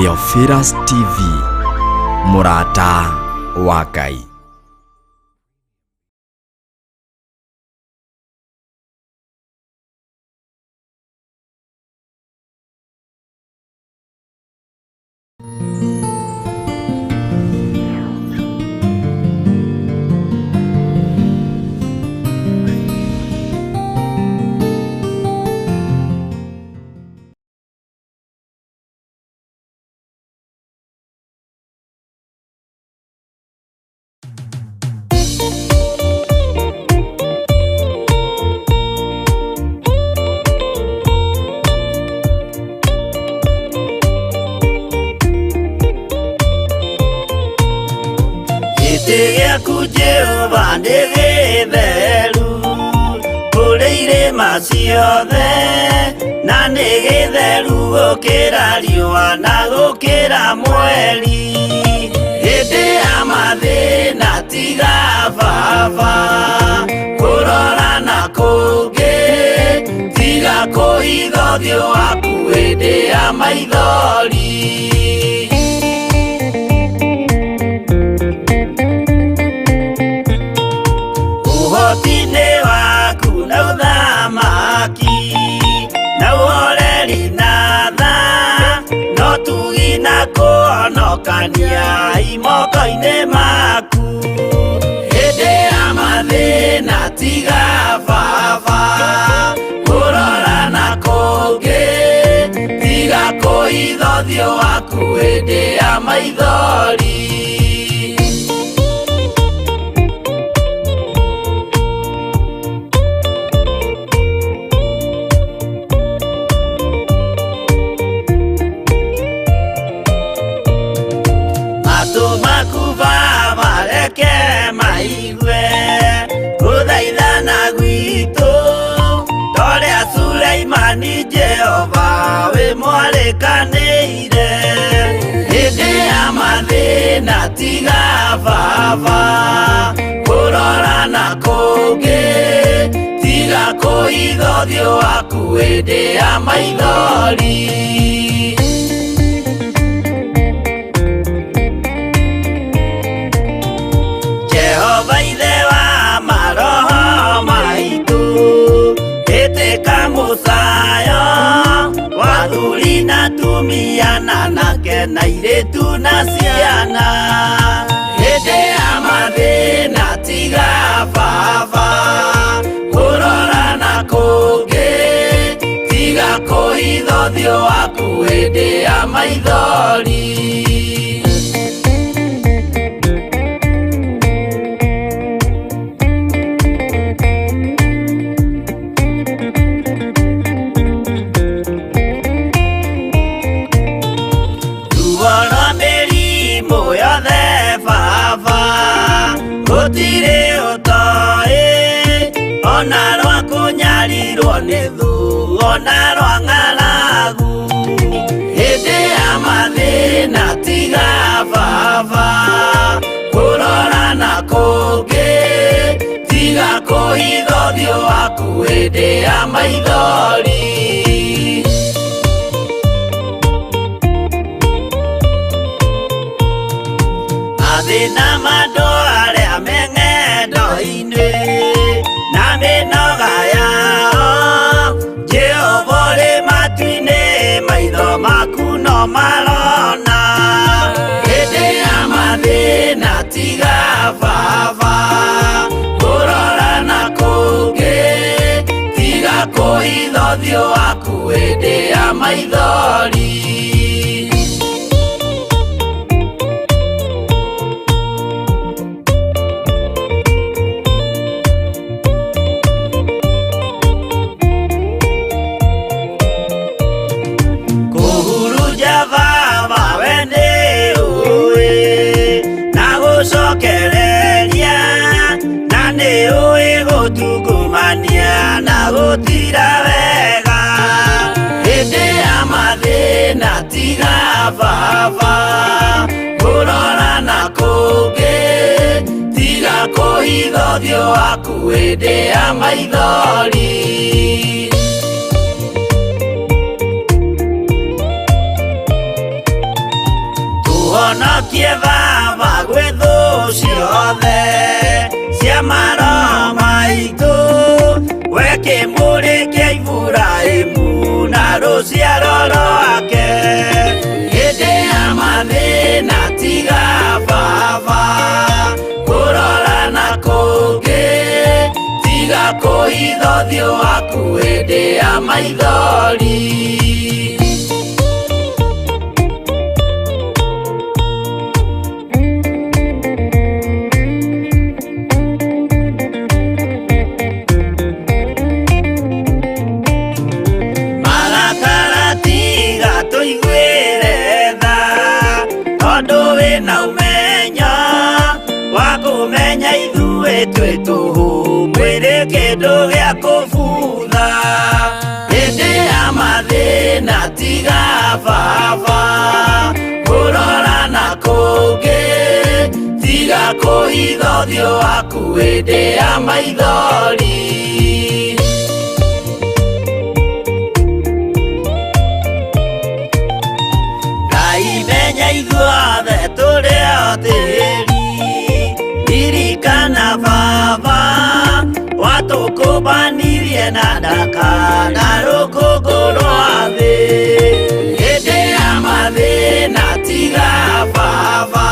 Theophilus TV, mũrata wa Ngai. Gĩtĩ gĩaku Jehova nĩ gĩtheru kũrĩ irĩma ciothe, na nĩ gĩtheru gũkĩra riũa na gũkĩra mweri. Hĩndĩ ya mathĩna tiga baba kũrora na kũngĩ, tiga kũhitha ũthiũ waku hĩndĩ ya maithori. Ũhoti-inĩ waku na ũthamaki na ũhoreri na tha, no tugi na kũhonokania imoko-inĩ maku. Hĩndĩ ya mathĩna tiga baba kũrora na kũngĩ, tiga kũhitha ũthiũ waku hĩndĩ ya maithori. Matũ maku baba reke maigue gũthaithana gwitũ, torĩa Suleimani Jehova wĩ mwarĩkanĩire. Hĩndĩ ya mathĩna tiga baba kũrora na kũngĩ, tiga kũhitha ũthiũ waku hĩndĩ ya maithori. Jehova ithe wa maroho maitũ, ĩtĩka mũcayo wa athuri na atumia na anake na airĩtu na ciana. Hĩndĩ ya mathĩna tiga baba kũrora na kũngĩ, tiga kũhitha ũthiũ waku hĩndĩ ya maithori. Ruo rwa mĩrimũ yothe baba gũtirĩ ũtoĩ, ona rwa kũnyarirwo nĩ thũ, ona rwa ng'aragu. Hĩndĩ ya mathĩna tiga baba kũrora na kũngĩ, tiga kũhitha ũthiũ waku hĩndĩ ya maithori. Mathĩna ma andũ arĩa me ng'endo-inĩ na mĩnoga yao, Jehova ũrĩ matu-inĩ, maitho maku no marona. Hĩndĩ ya mathĩna tiga baba kũrora na kũngĩ, tiga kũhitha ũthiũ waku hĩndĩ ya maithori. Kũhurunja baba we nĩ ũĩ na gũcokereria, na nĩ ũĩ gũtungumania na gũtira wega. Hĩndĩ ya mathĩna tiga baba kũrora na kũngĩ, tiga kũhitha ũthiũ waku hĩndĩ ya maithori. Kĩmũrĩ kĩa Iburahĩmu na rũciaro rwake. Hĩndĩ ya mathĩna tiga baba kũrora na kũngĩ, tiga kũhitha ũthiũ waku hĩndĩ ya maithori. Marakara tiga tũiguĩre tha, tondũ wĩna ũmenyo wa kũmenya ithuĩ twĩ tũhũ, mwĩrĩ kĩndũ gĩa kũbutha. Hĩndĩ ya mathĩna tiga baba kũrora na kũngĩ, tiga kũhitha ũthiũ waku hĩndĩ ya maithori. Ngai menya ithuothe tũrĩ o tĩri, ririkana baba watũkũmbanirie na ndaka na rũkũngũ rwa thĩ. Hĩndĩ ya mathĩna tiga baba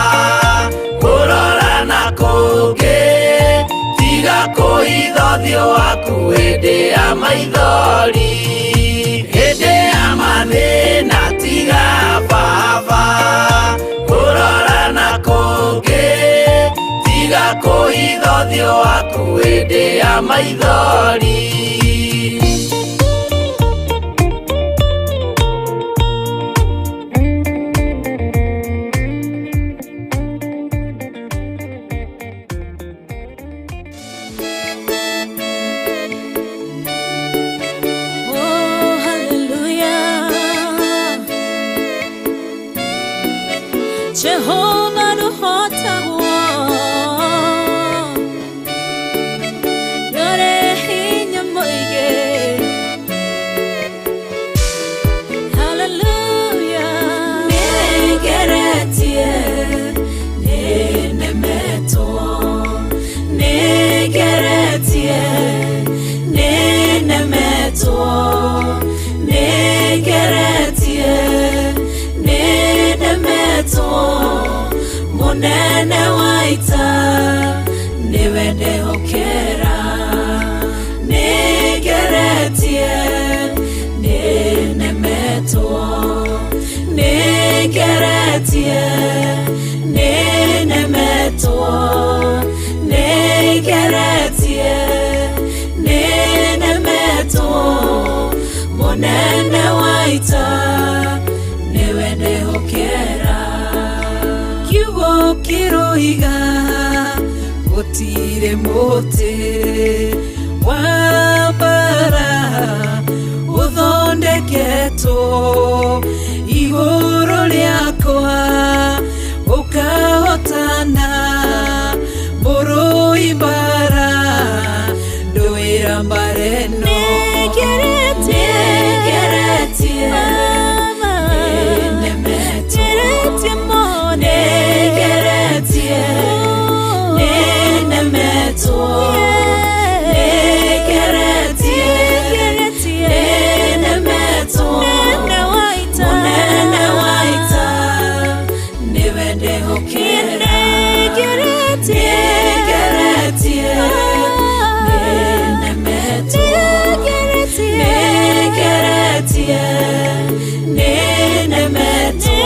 kũrora na kũngĩ, tiga kũhitha ũthiũ waku hĩndĩ ya maithori. Hĩndĩ ya mathĩna tiga baba kũrora na kũngĩ, tiga kũhitha ũthiũ waku hĩndĩ ya maithori. Oh, hallelujah. Jehovah nũhotagwo, ndũrĩ hinya mũingĩ. Hallelujah. Nĩngeretie, nĩnemetwo, nĩngeretie, nĩnemetwo, nĩngeretie, nĩnemetwo. Mũnene wa ita nĩwe ndehokera. Nĩngeretie, nĩnemetwo, nĩngeretie, nĩnemetwo, nĩngeretie, nĩnemetwo. Mũnene wa ita nĩwe ndehokera. Kiugo kĩroiga gũtirĩ mũtĩ wa mbara ũthondeketwo igũrũ rĩakwa ũkahotana, mũrũi mbara ndũĩra mbara ĩno. Nĩngeretie, nĩnemetwo, nĩngeretie, nĩnemetwo, nĩngeretie, nĩnemetwo. Mũnene wa ita nĩwe ndehokera. Nĩngeretie, nĩnemetwo, nĩngeretie, nĩnemetwo,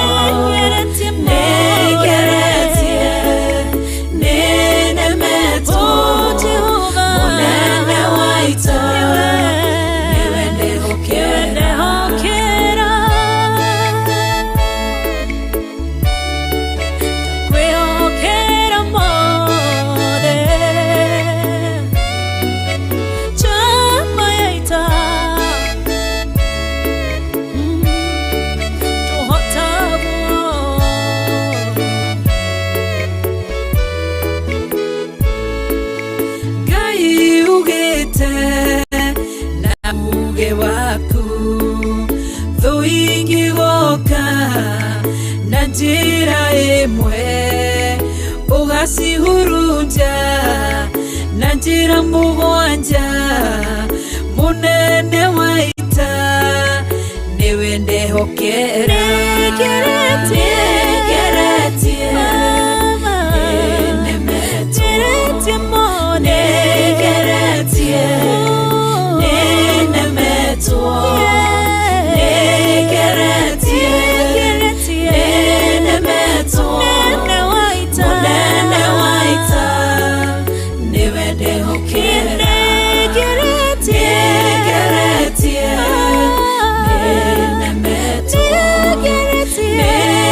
nĩngeretie, nĩnemetwo. Mũnene wa ita nĩwe ndehokera. Kwĩhokera mothe chama ya ita tũhotagwo. Ngai ugĩte na uge waku, thũ ingĩgoka na njĩra ĩmwe ũgacihurunja na njĩra mũgwanja. Mũnene ndĩhokera. Nĩngeretie, nĩnemetwo. Nĩngeretie, nĩnemetwo. Nĩngeretie, nĩnemetwo. Mũnene wa ita nĩwe ndĩhokera. Nĩngeretie, nĩnemetwo.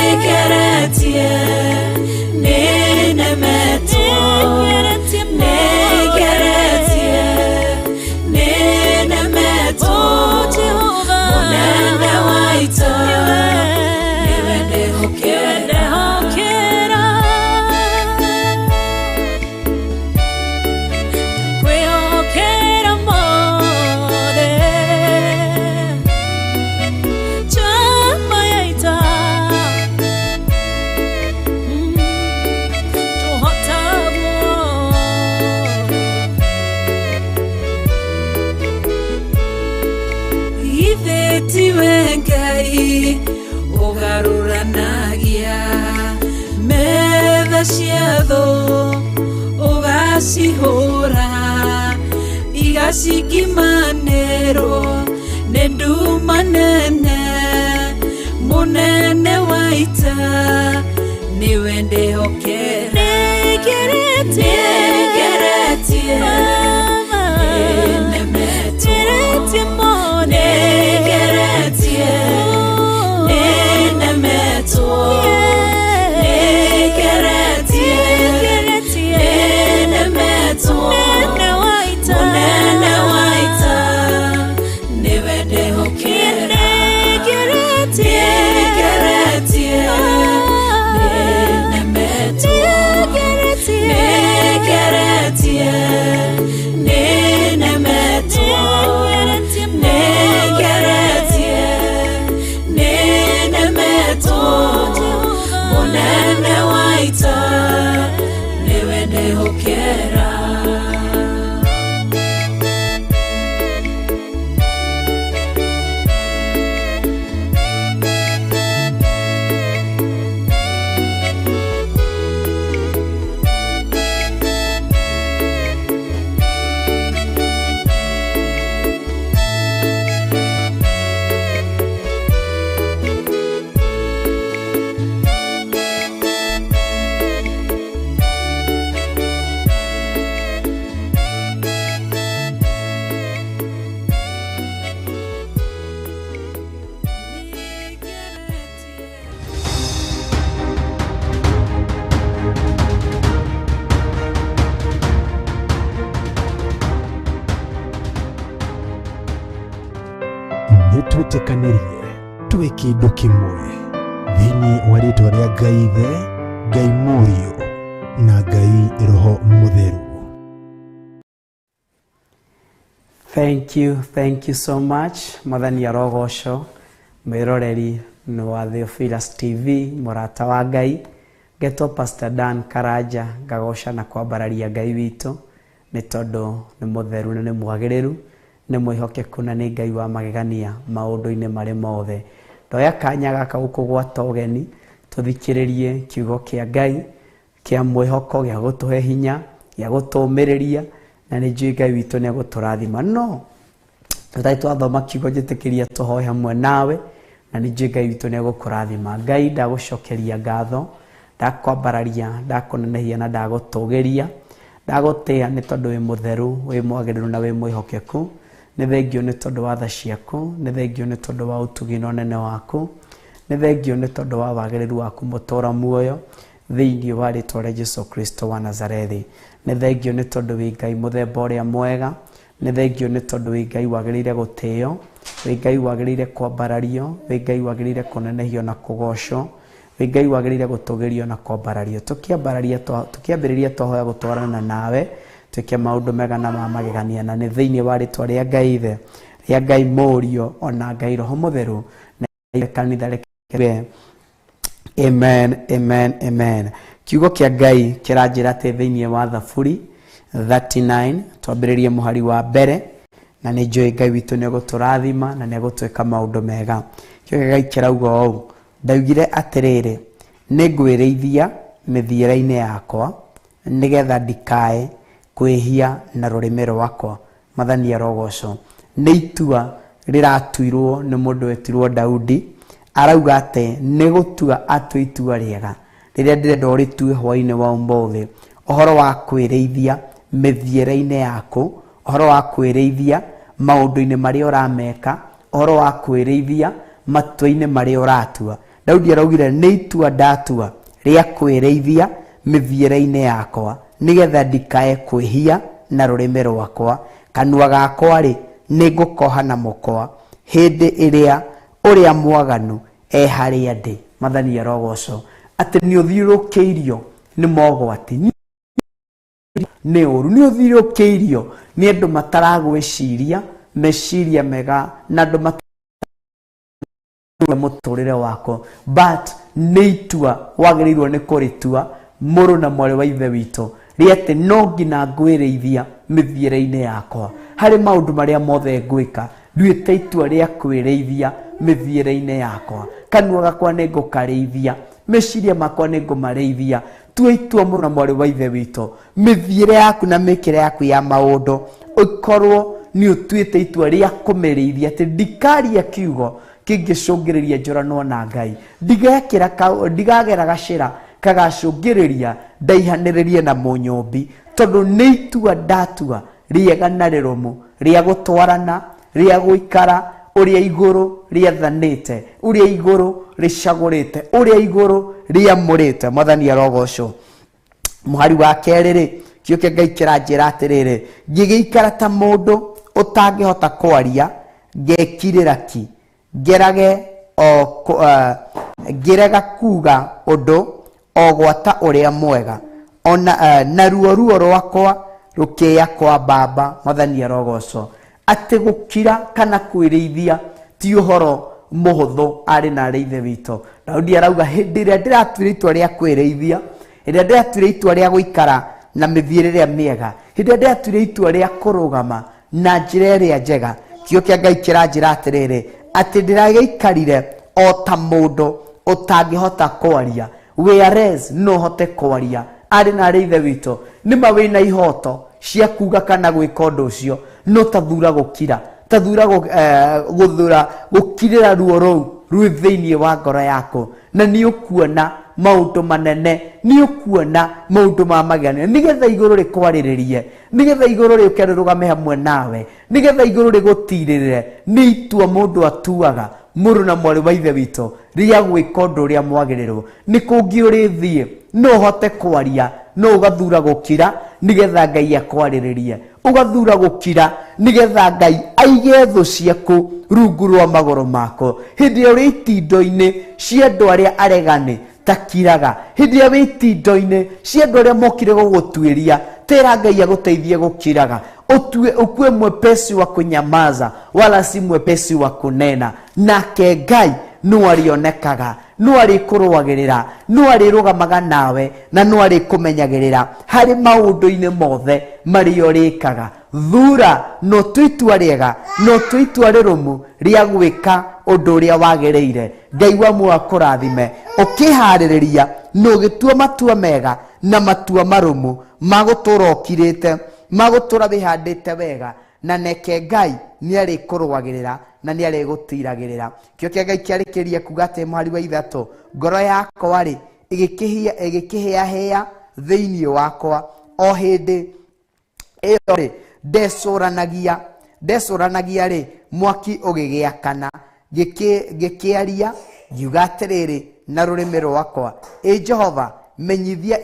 Nĩngeretie, nĩnemetwo. Nĩngeretie, nĩnemetwo. Mũnene wa ita nĩwe ndĩhokera. Kwĩhokera mothe chama ya ita tũhotagwo Ithe tiwe Ngai ũgarũranagia metha cia thũ, ũgacihũra igacikimanĩrwo nĩ nduma nene. Mũnene wa ita nĩwe ndĩhokera. Nĩngeretie, nĩnemetwo. Nĩngeretie, nĩnemetwo. Nĩngeretie, nĩnemetwo. Mũnene wa ita nĩwe ndĩhokera. Nĩngeretie, nĩnemetwo. Nĩngeretie, nĩnemetwo. Nĩngeretie, nĩnemetwo. Mũnene wa ita nĩwe ndĩhokera. Nĩ twĩtĩkanĩrie twĩ kĩndũ kĩmwe thĩinĩ wa rĩtwa rĩa Ngai Ithe, Ngai Mũriũ na Ngai Roho Mũtheru. Thank you so much. Mwathani arogoco, mwĩroreri nĩ wa Theophilus TV, mũrata wa Ngai. Ngetwo Pastor Dan Karanja, ngagoca na kwambararia Ngai witũ nĩ tondũ nĩ mũtheru na nĩ mwagĩrĩru, nĩ mwĩhokeku na nĩ Ngai wa magegania maũndũ-inĩ marĩ mothe. Ndoya kanya gaka gũkũgwata ũgeni tũthikĩrĩrie kiugo kĩa Ngai kĩa mwĩhoko, gĩa gũtũhe hinya, gĩa gũtũũmĩrĩria, na nĩ njũĩ Ngai witũ nĩ egũtũrathima. No tũtarĩ twathoma kiugo, njĩtĩkĩria tũhoe hamwe nawe, na nĩ njũĩ Ngai witũ nĩ egũkũrathima. Ngai, ndagũcokeria ngatho, ndakwambararia, ndakũnenehia na ndagũtũgĩria, ndagũtĩa nĩ tondũ wĩ mũtheru, wĩ mwagĩrĩru na wĩ mwĩhokeku. Nĩ thengio nĩ tondũ wa tha ciaku, nĩ thengio nĩ tondũ wa ũtugi na ũnene waku, nĩ thengio nĩ tondũ wa wagĩrĩru waku mũtũra muoyo thĩinĩ wa rĩtwa rĩa Jesu Kristo wa Nazarethi. Nĩ thengio nĩ tondũ wĩ Ngai mũthemba ũrĩa mwega, nĩ thengio nĩ tondũ wĩ Ngai wagĩrĩire gũtĩo, wĩ Ngai wagĩrĩire kwambarario, wĩ Ngai wagĩrĩire kũnenehio na kũgocwo, wĩ Ngai wagĩrĩire gũtũgĩrio na kwambarario. Tũkĩambararia, tũkĩambĩrĩria twahoya gũtwarana nawe, twĩke maũndũ mega na ma magegania, na nĩ thĩinĩ wa rĩtwa rĩa Ngai Ithe, rĩa Ngai Mũriũ ona Ngai Roho Mũtheru, na kanitha reke. Amen, amen, amen. Kiugo kĩa Ngai kĩranjĩra atĩ thĩinĩ wa Thaburi 39 twambĩrĩrie mũhari wa mbere, na nĩ njũĩ Ngai witũ nĩ egũtũrathima na nĩ egũtwĩka maũndũ mega. Kĩo Ngai kĩrauga ũũ, ndaugire atĩrĩrĩ, nĩngwĩrĩithia mĩthiĩre-inĩ yakwa nĩgetha ndikae kwĩhia na rũrĩmĩ rwakwa. Mwathani arogocwo. Nĩ itua rĩratuirwo nĩ mũndũ wetirwo Daudi, arauga atĩ nĩ gũtua atue itua rĩega rĩrĩa ndĩrenda ũrĩtue hwaĩ-inĩ wa ũmũthĩ, ũhoro wa kwĩrĩithia mĩthiĩre-inĩ yaku, ũhoro wa kwĩrĩithia maũndũ-inĩ marĩa ũrameka, ũhoro wa kwĩrĩithia matua-inĩ marĩa ũratua. Daudi araugire nĩ itua ndatua rĩa kwĩrĩithia mĩthiĩre-inĩ yakwa nĩgetha ndikae kwĩhia na rũrĩmĩ rwakwa. Kanua gakwa rĩ, nĩ ngũkoha na mũkwa hĩndĩ ĩrĩa ũrĩa mwaganu e harĩa ndĩ. Mwathani arogocwo. Atĩ nĩ ũthiũrũkĩirio nĩ mogwati, nĩ ũru, nĩ ũthiũrũkĩirio nĩ andũ mataragwĩciria meciria mega na andũ mũtũrĩre wako, but nĩ itua wagĩrĩirwo nĩ kũrĩtua mũrũ na mwarĩ wa ithe witũ rĩa atĩ no nginya ngwĩrĩithia mĩthiĩre-inĩ yakwa harĩ maũndũ marĩa mothe ngwĩka, nduĩte itua rĩa kwĩrĩithia mĩthiĩre-inĩ yakwa. Kanua gakwa nĩ ngũkarĩithia, meciria makwa nĩ ngũmarĩithia. Tua itua mũrũ na mwarĩ wa ithe witũ, mĩthiĩre yaku na mĩkĩre yaku ya maũndũ ũkorwo nĩ ũtuĩte itua rĩa kũmĩrĩithia, atĩ ndikaria kiugo kĩngĩcũngĩrĩria njũranwo na Ngai, ndigagera gacĩra kagacũngĩrĩria ndaihanĩrĩrie na mũnyũmbi, tondũ nĩ itua ndatua rĩega na rĩrũmu rĩa gũtwarana, rĩa gũikara ũrĩa igũrũ rĩathanĩte, ũrĩa igũrũ rĩcagũrĩte, ũrĩa igũrũ rĩamũrĩte. Mwathani arogocwo. Mũhari wa kerĩ rĩ, kĩo kĩa Ngai kĩranjĩra atĩrĩrĩ, ngĩgĩikara ta mũndũ ũtangĩhota kwaria, ngekirĩra ki, ngerage o ngĩrega kuga ũndũ o gwata ũrĩa mwega, ona naruo ruo rwakwa rũkĩya kwa baba. Mwathani arogocwo. Atĩ gũkira kana kwĩrĩithia ti ũhoro mũhũthũ, arĩ na arĩ ithe witũ. Daudi arauga hĩndĩ ĩrĩa ndĩratuire itua rĩa kwĩrĩithia, hĩndĩ ĩrĩa ndĩratuire itua rĩa gũikara na mĩthiĩre ĩrĩa mĩega, hĩndĩ ĩrĩa ndĩratuire itua rĩa kũrũgama na njĩra ĩrĩa njega, kĩo kĩa Ngai kĩranjĩra atĩrĩrĩ, atĩ ndĩragĩikarire o ta mũndũ ũtangĩhota kwaria. Whereas no hote kwaria, arĩ na arĩ ithe witũ, nĩma wĩna ihoto cia kuga kana gwĩka ũndũ ũcio, no tathura gũkira, tathura gũthura gũkirĩra ruo rũu rwĩ thĩinĩ wa ngoro yaku, na nĩ ũkuona maũndũ manene, nĩ ũkuona maũndũ ma magegania, nĩgetha igũrũ rĩkwarĩrĩrie, nĩgetha igũrũ rĩũke rĩrũgame hamwe nawe, nĩgetha igũrũ rĩgũtirĩrĩre. Nĩ itua mũndũ atuaga, mũrũ na mwarĩ wa ithe witũ, rĩa gwĩka ũndũ ũrĩa mwagĩrĩrwo. Nĩ kũngĩ ũrĩthiĩ, no ũhote kwaria, no ũgathura gũkira nĩgetha Ngai akwarĩrĩrie, ũgathura gũkira nĩgetha Ngai aige thũ ciaku rungu rwa magũrũ mako. Hĩndĩ ĩrĩa ũrĩ itindo-inĩ cia andũ arĩa aregani, takiraga. Hĩndĩ ĩrĩa wĩ itindo-inĩ cia andũ arĩa mokire gũgũtuĩria, tera Ngai agũteithie gũkiraga. Ũtue ukue mwepesi wa kunyamaza wala si mwepesi wa kunena. Nake Ngai no arĩonekaga, no arĩkũrũagĩrĩra, no arĩrũgamaga nawe, na no arĩkũmenyagĩrĩra harĩ maũndũ-inĩ mothe marĩa ũrĩkaga. Thura no ũtue itua rĩega, no ũtue itua rĩrũmu rĩa gwĩka ũndũ ũrĩa wagĩrĩire. Ngai wa muoyo akũrathime ũkĩharĩrĩria na ũgĩtua matua mega na matua marũmu ma gũtũra ũkirĩte, ma gũtũra wĩhandĩte wega, na neke Ngai nĩ arĩkũrũagĩrĩra na nĩ arĩgũtiragĩrĩra. Kĩo kĩa Ngai kĩarĩkĩria kuga atĩ mũhari wa ithatũ, ngoro yakwa rĩ ĩgĩkĩhĩahĩa thĩinĩ wakwa, o hĩndĩ ĩyo rĩ ndecũranagia rĩ, mwaki ũgĩgĩakana, ngĩkĩaria ngiuga atĩrĩrĩ na rũrĩmĩ rwakwa, ĩ Jehova, menyithia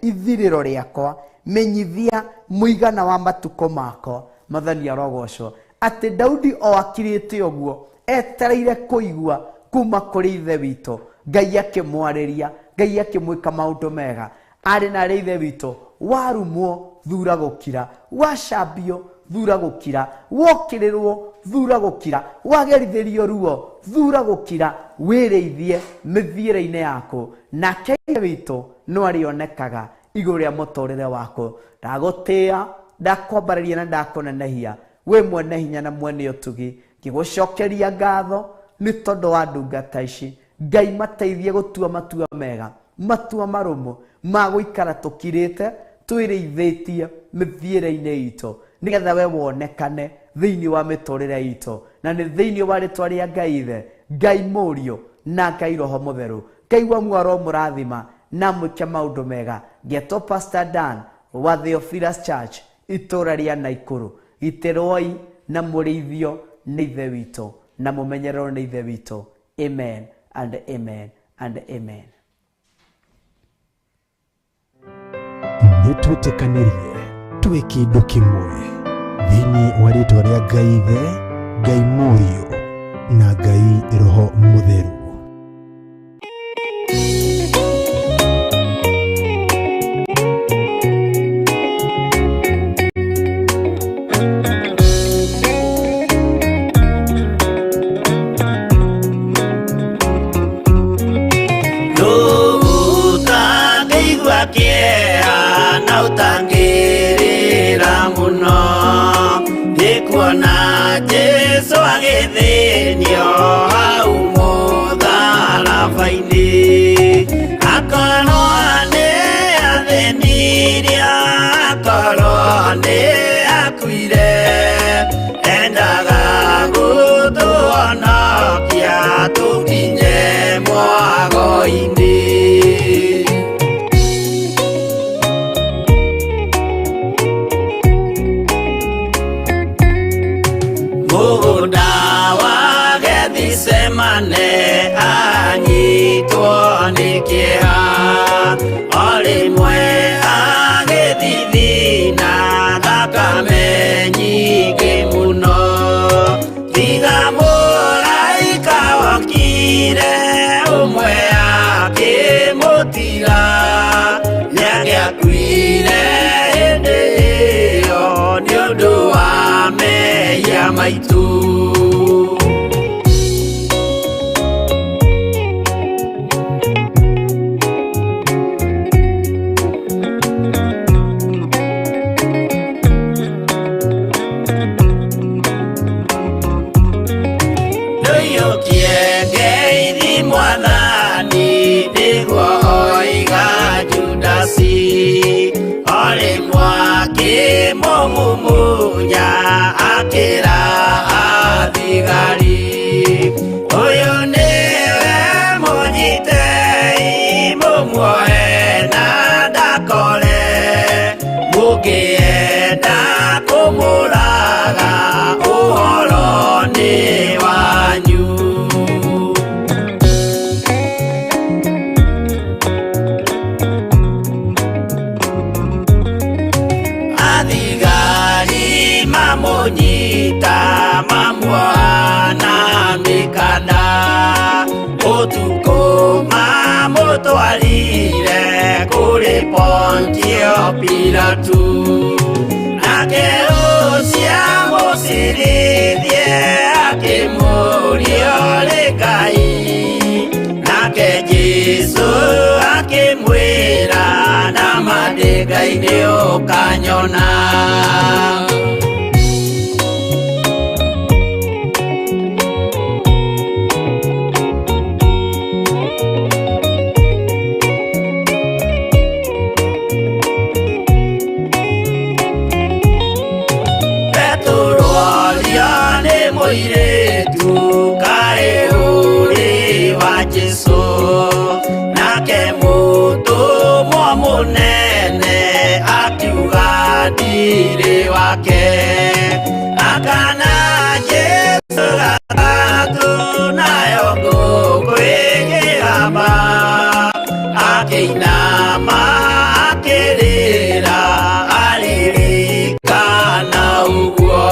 ithirĩro rĩakwa, menyithia mũigana wa matukũ makwa. Mwathani arogocwo. Atĩ Daudi o akirĩte ũguo etereire kũigua kuma kũrĩ ithe witũ, Ngai akĩmwarĩria, Ngai akĩmwĩka maũndũ mega. Arĩ na arĩ ithe witũ, warumwo thura gũkira, wacambio thura gũkira, wokĩrĩrwo thura gũkira, wagerithĩrio ruo thura gũkira, wĩrĩithie mĩthiĩre-inĩ yaku, nake ithe witũ no arĩonekaga igũrũ rĩa mũtũrĩre waku. Ndagũtĩĩa, ndakwambararia na ndakũnenehia, wĩ mwene hinya na mwene ũtugi, ngĩgũcokeria ngatho Nĩ tondũ wa ndungata ici, Ngai mateithie gũtua matua mega, matua marũmũ ma gũikara tũkirĩte twĩrĩithĩtie mĩthiĩre-inĩ itũ, nĩgetha we wonekane thĩinĩ wa mĩtũrĩre itũ, na nĩ thĩinĩ wa rĩtwa rĩa Ngai Ithe, Ngai Mũriũ na Ngai Roho Mũtheru. Ngai wa muoyo aromũrathima na mwĩke maũndũ mega. Ngetwo Pastor Dan wa Theophilus Church, itũra rĩa Naikuru. Gitĩrwoi na mũrĩithio nĩ Ithe witũ na mũmenyererwo nĩ Ithe witũ. Amen and amen and amen. Nĩ twĩtĩkanĩrie twĩ kĩndũ kĩmwe thĩinĩ wa rĩtwa rĩa Ngai Ithe, Ngai Mũriũ na Ngai Roho Mũtheru. Ũtangĩigua kĩeha na ũtangĩrĩra mũno, nĩ kuona Jesũ agĩthĩnio hau mũtharaba-inĩ. Akorwo nĩ athĩnirie, akorwo nĩ akuire, endaga gũtũhonokia tũkinye mwago-inĩ. Mũgũnda wa Gethisemane anyitwo nĩ kĩeha, o rĩmwe agĩthithina thakame nyingĩ mũno. Tiga mũraika wokire ũmwe akĩmũtiga, nĩangĩakuire hĩndĩ ĩyo nĩ ũndũ wa mehia maitũ. Ndũiyũkie ngeithi Mwathani, nĩguo oiga Judasi, o rĩmwe akĩmũmumunya akĩra athigari, ũyũ nĩwe mũnyitei mũmuoe na ndakore, mũngĩenda kũmũraga ũhoro nĩ wanyu. Athigari mamũnyita mamuoha na mĩkanda, ũtukũ mamũtwarire kũrĩ Pontio Pilatu, nake ũcio amũcirithie akĩmũũria ũrĩ Ngai, nake Jesũ akĩmwĩra na ma ndĩ Ngai nĩ ũkanyona. Petero orio nĩ mũirĩtu kaĩ ũrĩ wa Jesũ, nake mũtũmwo mũnene akiuga ndirĩ wake. Akana Jesũ gatatũ nayo ngũkũ ĩkĩgamba, akĩinama akĩrĩra aririkana ũguo.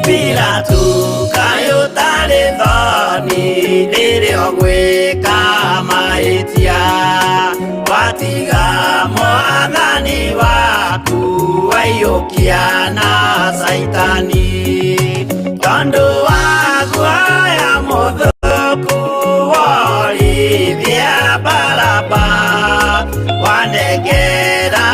Pilatu kaĩ ũtarĩ thoni rĩrĩa ũgwĩka mahĩtia, watiga Mwathani waku waiyũkia na Caitani, tondũ wa guoya mũthũku worithia Baraba, wanengera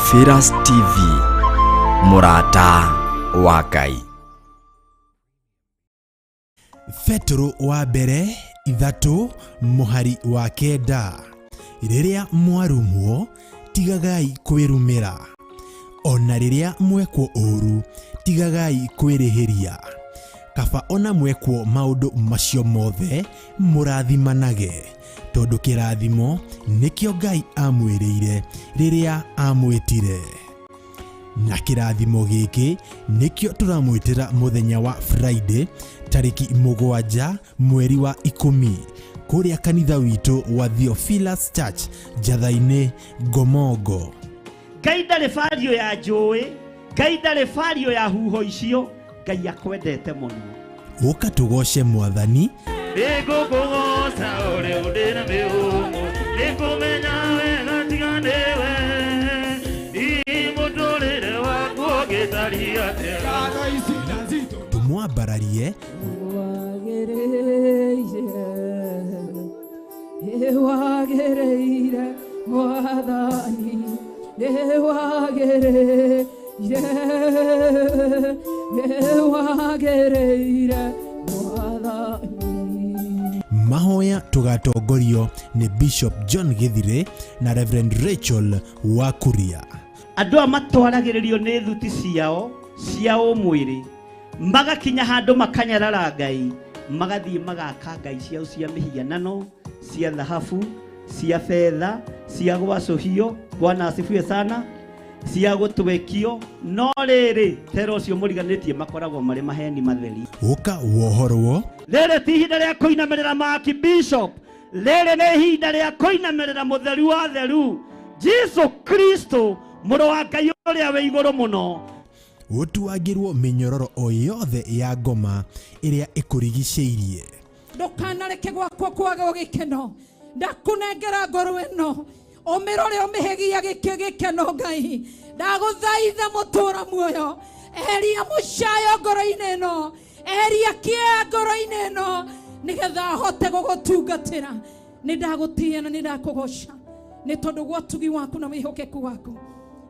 Theophilus TV, mũrata wa Ngai. Petero wa mbere 3 mũhari wa 9. Rĩrĩa mwarumwo tigagai kwĩrumĩra, ona rĩrĩa mwekwo ũũru tigagai kwĩrĩhĩria. Kaba ona mwekwo maũndũ macio mothe mũrathimanage, tondũ kĩrathimo nĩkĩo Ngai amwĩrĩire rĩrĩa amwĩtire. Na kĩrathimo gĩkĩ nĩkĩo tũramwĩtĩra mũthenya wa Friday tarĩki 7 mweri wa 10 kũrĩa kanitha witũ wa Theophilus Church Njatha-inĩ Ngomongo. Ngai ndarĩ bario ya njũĩ, Ngai ndarĩ bario ya huho icio, Ngai akwendete mũno. Ũka tũgoce Mwathani. Nĩngũkũgoca ũrĩa ũndĩ na mĩhũmũ, nĩngũmenya wega tiga nĩwe. Hihi mũtũrĩre waku ũngĩtariĩ atĩa? Tũmwambararie Wagĩrĩire Mwathani, nĩwagĩrĩire, nĩwagĩrĩire Mwathani. Mahoya tũgatongorio nĩ Bishop John Githire na Reverend Rachel Wakuria. Andũ aya matwaragĩrĩrio nĩ thuti ciao cia ũmwĩrĩ, magakinya handũ makanyarara Ngai, magathiĩ magaka ngai ciao cia mĩhianano, cia thahabu, cia betha, cia gwacũhio, Bwana asifiwe sana, cia gũtwekio, no rĩrĩ tera ũcio mũriganĩtie makoragwo marĩ maheni matheri. Ũka wohorwo. Rĩrĩ ti ihinda rĩa kũinamĩrĩra Maki Bishop, rĩrĩ nĩ ihinda rĩa kũinamĩrĩra mũtheru wa theru, Jesu Kristo, mũrũ wa Ngai ũrĩa wĩ igũrũ mũno. Ũtuangĩrwo mĩnyororo o yothe ya ngoma ĩrĩa ĩkũrigicĩirie. Ndũkanareke gwakwa kwage gĩkeno, ndakũnengera ngoro ĩno ũmĩrore ũmĩhegia gĩkeno Ngai. Ndagũthaitha mũtũra muoyo, eheria mũcayo ngoro-inĩ ĩno, eheria kĩeha ngoro-inĩ ĩno, nĩgetha hote gũgũtungatĩra. Nĩ ndagũtĩĩa na nĩ ndakũgoca nĩ tondũ gwa ũtugi waku na wĩhokeku waku,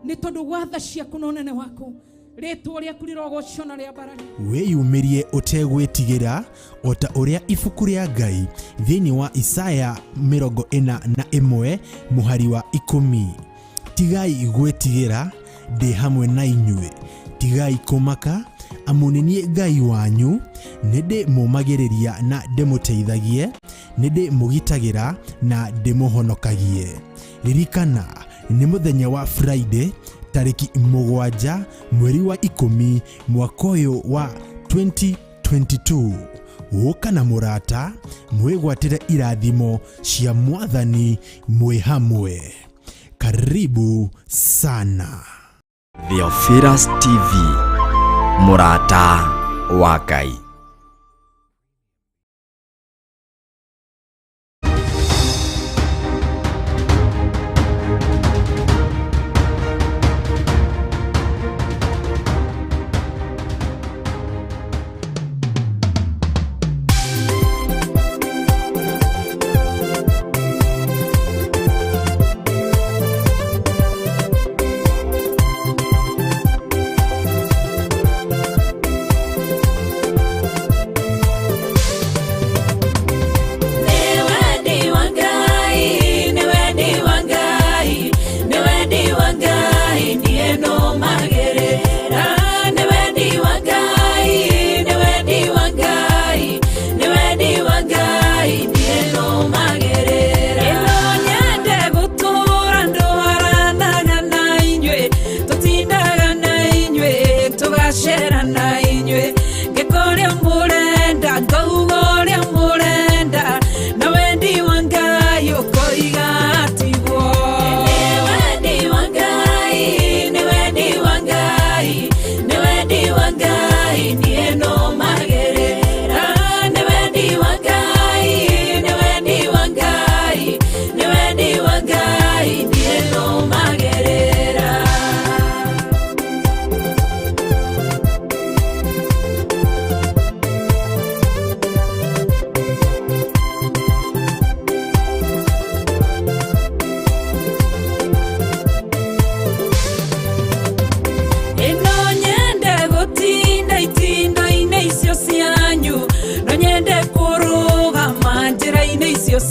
nĩ tondũ gwa tha ciaku na ũnene waku. Rĩtwa rĩaku rĩrogocwo na rĩambarare. Wĩyumĩrie ũtegwĩtigĩra o ta ũrĩa ibuku rĩa Ngai thĩinĩ wa Isaya 41 mũhari wa 10. Tigai gwĩtigĩra, ndĩ hamwe na inyuĩ. Tigai kũmaka, amu nĩ niĩ Ngai wanyu, nĩ ndĩmũũmagĩrĩria na ndĩmũteithagie, nĩ ndĩmũgitagĩra na ndĩmũhonokagie. Ririkana nĩ mũthenya wa Friday tarĩki 7 mweri wa 10 mwaka ũyũ wa 2022. Ũka na mũrata mwĩgwatĩre irathimo cia Mwathani mwĩ hamwe. Karibu sana. Theophilus TV, mũrata wa Ngai.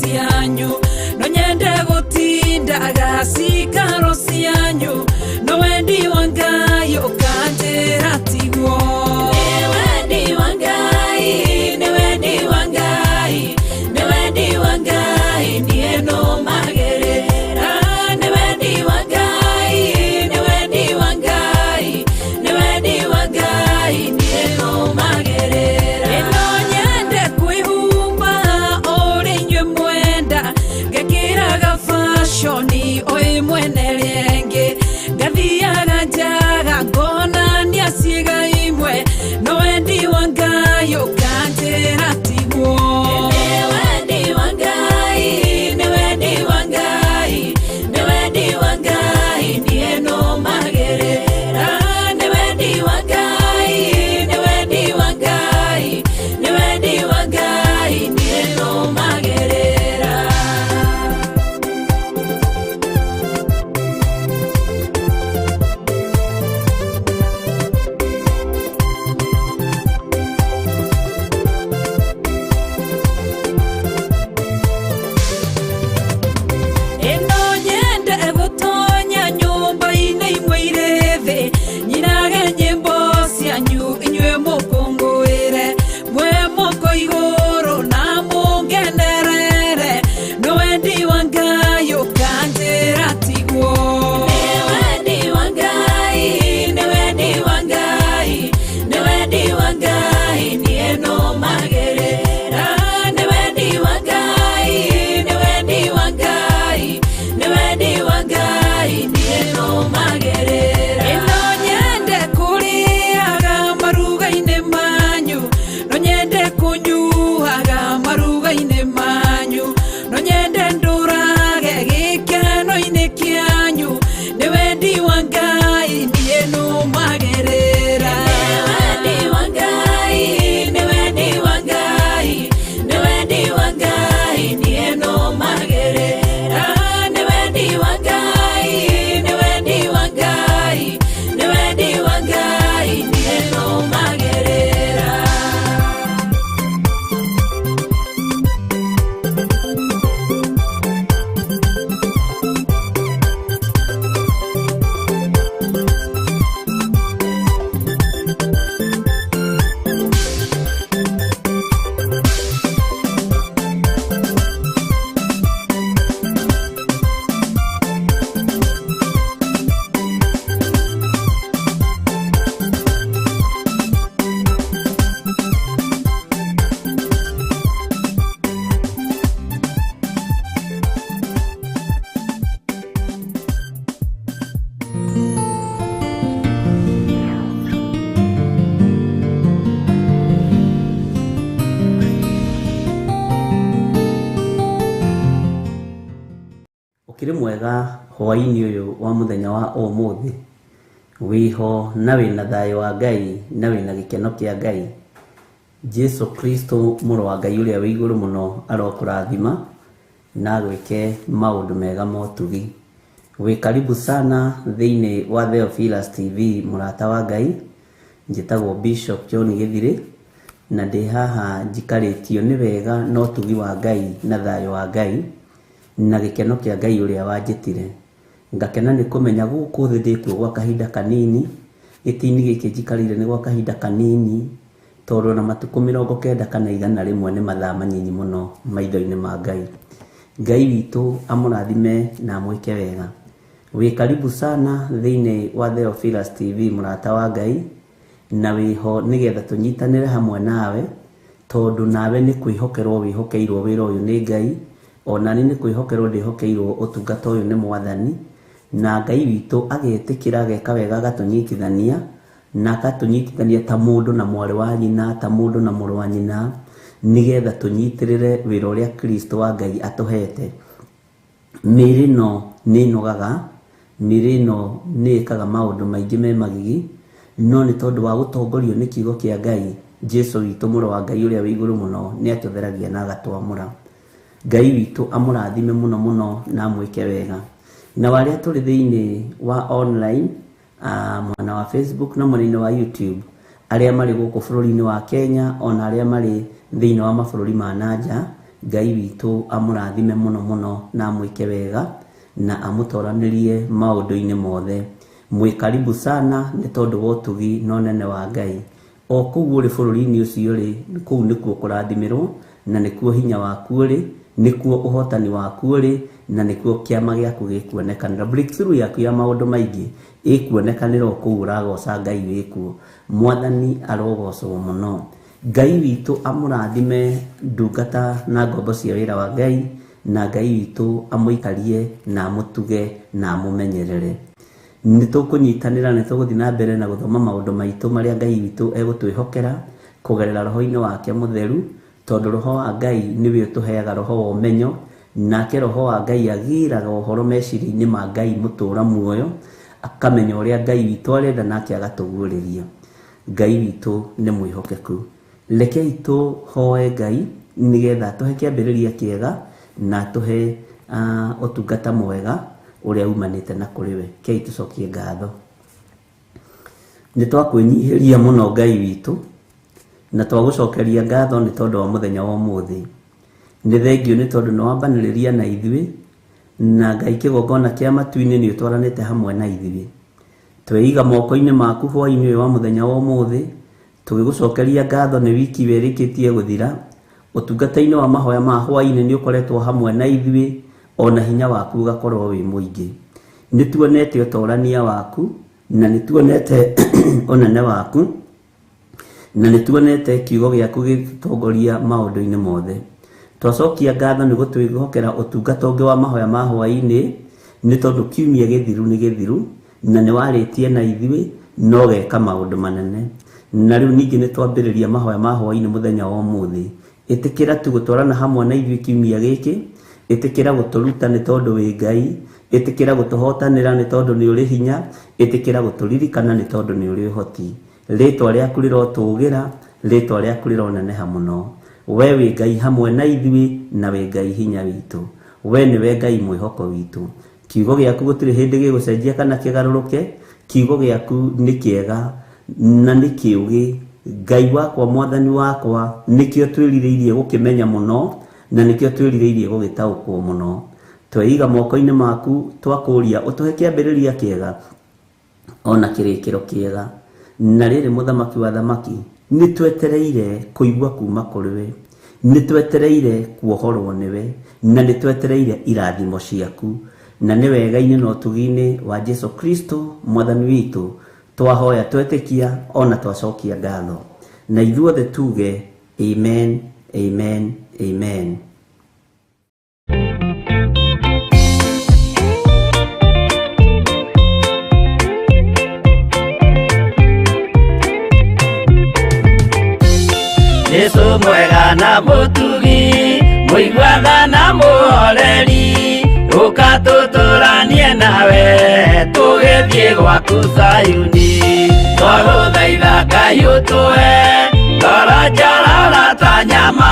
cianyu no nyende gutindaga cikaro cianyu no wendi wa Ngai ukanjĩra tiguo. Nĩ wendi wa Ngai, nĩ wendi wa Ngai, nĩ wendi wa Ngai niĩ nũmagĩrĩra. Nĩ wendi wa Ngai, nĩ wendi wa Ngai, nĩ wendi wa Ngai niĩ nũmagĩrĩra. Ĩno nyende kwĩhumba ũrĩa inyuĩ mwenda, ngekĩraga fashion o ĩmwe na ĩrĩa ĩngĩ, ngathiaga njaga ngonania ciĩga imwe, no wendi wa Ngai ũkanjĩra tiguo. Nĩ wendi wa Ngai, nĩ wendi wa Ngai, nĩ wendi wa Ngai niĩ nũmagĩrĩra. Nĩ wendi wa Ngai, nĩ wendi wa Ngai, nĩ wendi wa Ngai niĩ nũmagĩrĩra. Ĩno nyende gũtonya nyũmba-inĩ imwe irĩ thĩ, nyinage nyĩmbo cianyu inyuĩ mũkũngũĩre, mwĩ moko igũrũ na mũngenerere, no wendi wa Ngai ũkanjĩra tiguo. Nĩ wendi wa Ngai, nĩ wendi wa Ngai, nĩ wendi wa Ngai niĩ nũmagĩrĩra. Nĩ wendi wa Ngai, nĩ wendi wa Ngai, nĩ wendi wa Ngai niĩ nũmagĩrĩra. Ĩno nyende kũrĩaga maruga-inĩ manyu, no nyende kũnyuaga maruga-inĩ manyu, no nyende ndũrage gĩkeno-inĩ kĩanyu, nĩ wendi wa Ngai niĩ nũmagĩrĩra. Nĩ wendi wa Ngai, nĩ wendi wa Ngai, nĩ wendi wa Ngai niĩ nũmagĩrĩra. Nĩ wendi wa Ngai, nĩ wendi wa Ngai, nĩ wendi wa Ngai niĩ nũmagĩrĩra. Ũkĩrĩ mwega hwaĩ-inĩ ũyũ wa mũthenya wa ũmũthĩ, wĩho na wĩna thayũ wa Ngai na wĩna gĩkeno kĩa Ngai. Jesu Kristo mũrũ wa Ngai ũrĩa wĩ igũrũ mũno arokũrathima na agwĩke maũndũ mega ma ũtugi. Wĩ karibu sana thĩinĩ wa Theophilus TV mũrata wa Ngai. Njĩtagwo Bishop John Gĩthirĩ na ndĩ haha njikarĩtio nĩ wega na ũtugi wa Ngai na thayũ wa Ngai na gĩkeno kĩa Ngai ũrĩa wanjĩtire. Ngakena nĩ kũmenya gũkũ thĩ ndĩkuo gwa kahinda kanini, gĩtĩ-inĩ gĩkĩ njikarĩire nĩ gwa kahinda kanini, tondũ ona matukũ 90 kana 100 nĩ mathaa manyinyi mũno maitho-inĩ ma Ngai. Ngai witũ amũrathime na amwĩke wega. Wĩ karibu sana thĩinĩ wa Theophilus TV mũrata wa Ngai, na wĩho nĩgetha tũnyitanĩre hamwe nawe, tondũ nawe nĩ kwĩhokerwo wĩhokeirwo wĩra ũyũ nĩ Ngai, ona niĩ nĩ kwĩhokerwo ndĩhokeirwo ũtungata ũyũ nĩ Mwathani, na Ngai witũ agetĩkĩra ageka wega agatũnyitithania, na akatũnyitithania ta mũndũ na mwarĩ wa nyina, ta mũndũ na mũrũ wa nyina, nĩgetha tũnyitĩrĩre wĩra ũrĩa Kristo wa Ngai atũhete. Mĩĩrĩ ĩno nĩ ĩnogaga, mĩĩrĩ ĩno nĩ ĩkaga maũndũ maingĩ me magigi, no nĩ tondũ wa gũtongorio nĩ kiugo kĩa Ngai, Jesu witũ mũrũ wa Ngai ũrĩa wĩ igũrũ mũno nĩ atũtheragia na agatwamũra. Ngai witũ amũrathime mũno mũno na amwĩke wega. Na arĩa tũrĩ thĩinĩ wa online, mwena wa Facebook na mwena-inĩ wa YouTube, arĩa marĩ gũkũ bũrũri-inĩ wa Kenya ona arĩa marĩ thĩinĩ wa mabũrũri ma nanja, Ngai witũ amũrathime mũno mũno na amwĩke wega na amũtoranĩrie maũndũ-inĩ mothe. Mwĩ karibu sana nĩ tondũ wa ũtugi na ũnene wa Ngai. O kũu ũrĩ bũrũri-inĩ ũcio rĩ, kũu nĩkuo kũrathimĩrwo na nĩkuo hinya waku ũrĩ, nĩkuo ũhotani waku ũrĩ, na nĩkuo kĩama gĩaku gĩkuonekanĩra. Breakthrough yaku ya maũndũ maingĩ ĩkuonekanĩra o kũu ũragoca Ngai wĩkuo. Mwathani arogocwo mũno. Ngai witũ amũrathime ndungata na ngombo cia wĩra wa Ngai, na Ngai witũ amũikarie na amũtuge na amũmenyerere. Nĩ tũkũnyitanĩra, nĩ tũgũthiĩ na mbere na gũthoma maũndũ maitũ marĩa Ngai witũ egũtwĩhokera kũgerera roho-inĩ wake mũtheru, tondũ roho wa Ngai nĩwe ũtũheaga roho wa ũmenyo, nake roho wa Ngai agĩraga ũhoro meciria-inĩ ma Ngai mũtũra muoyo, akamenya ũrĩa Ngai witũ arenda nake agatũguũrĩria. Ngai witũ nĩ mwĩhokeku. Rekei tũhoe Ngai nĩgetha tũhe kĩambĩrĩria kĩega na tũhe ũtungata mwega ũrĩa umanĩte na kũrĩ we. Kei tũcokie ngatho. Nĩ twakwĩnyihĩria mũno Ngai witũ na twagũcokeria ngatho nĩ tondũ wa mũthenya wa ũmũthĩ. Nĩ thengio nĩ tondũ nĩ wambanĩrĩria na ithuĩ, na Ngai kĩgongona kĩa matu-inĩ nĩ ũtwaranĩte hamwe na ithuĩ. Tweiga moko-inĩ maku hwaĩ-inĩ ũyũ wa mũthenya wa ũmũthĩ, tũgĩgũcokeria ngatho nĩ wiki ĩyo ĩrĩkĩtie gũthira. Ũtungata-inĩ wa mahoya ma hwaĩ-inĩ nĩ ũkoretwo hamwe na ithuĩ, ona hinya waku ũgakorwo wĩ mũingĩ. Nĩ tuonete ũtorania waku, na nĩ tuonete ũnene waku, na nĩ tuonete kiugo gĩaku gĩgĩtũtongoria maũndũ-inĩ mothe. Twacokia ngatho nĩ gũtwĩhokera ũtungata ũngĩ wa mahoya ma hwaĩ-inĩ, nĩ tondũ kiumia gĩthiru nĩ gĩthiru, na nĩ warĩtie na ithuĩ na ũgeka maũndũ manene. Na rĩu ningĩ nĩ twambĩrĩria mahoya ma hwaĩ-inĩ mũthenya wa ũmũthĩ. Ĩtĩkĩra tu gũtwarana hamwe na ithuĩ kiumia gĩkĩ, ĩtĩkĩra gũtũruta nĩ tondũ wĩ Ngai, ĩtĩkĩra gũtũhotanĩra nĩ tondũ nĩ ũrĩ hinya, ĩtĩkĩra gũtũririkana nĩ tondũ nĩ ũrĩ ũhoti. Rĩtwa rĩaku rĩrotũgĩra, rĩtwa rĩaku rĩroneneha mũno. We wĩ Ngai hamwe na ithuĩ na wĩ Ngai hinya witũ. We nĩwe Ngai mwĩhoko witũ. Kiugo gĩaku gũtirĩ hĩndĩ gĩgũcenjia kana kĩgarũrũke, kiugo gĩaku nĩ kĩega na nĩ kĩũgĩ. Ngai wakwa, mwathani wakwa, nĩkĩo twĩrirĩirie gũkĩmenya mũno na nĩkĩo twĩrirĩirie gũgĩtaũkwo mũno. Tweiga moko-inĩ maku, twakũria ũtũhe kĩambĩrĩria kĩega ona kĩrĩkĩro kĩega. Na rĩrĩ mũthamaki wa thamaki, nĩ twetereire kũigua kuma kũrĩ we, nĩ twetereire kuohorwo nĩwe, na nĩ twetereire irathimo ciaku. Na nĩ wega-inĩ na ũtugi-inĩ wa Jesu Kristo mwathani witũ twahoya twetĩkia ona twacokia ngatho. Na ithuothe tuge amen, amen, amen. Jesu mwega na mũtugi, mũiguaga na mũhoreri, ũka tũtũranie nawe tũgĩthiĩ gwaku Zayuni. Twagũthaitha Ngai ũtũhe ngoro njororo ta nyama,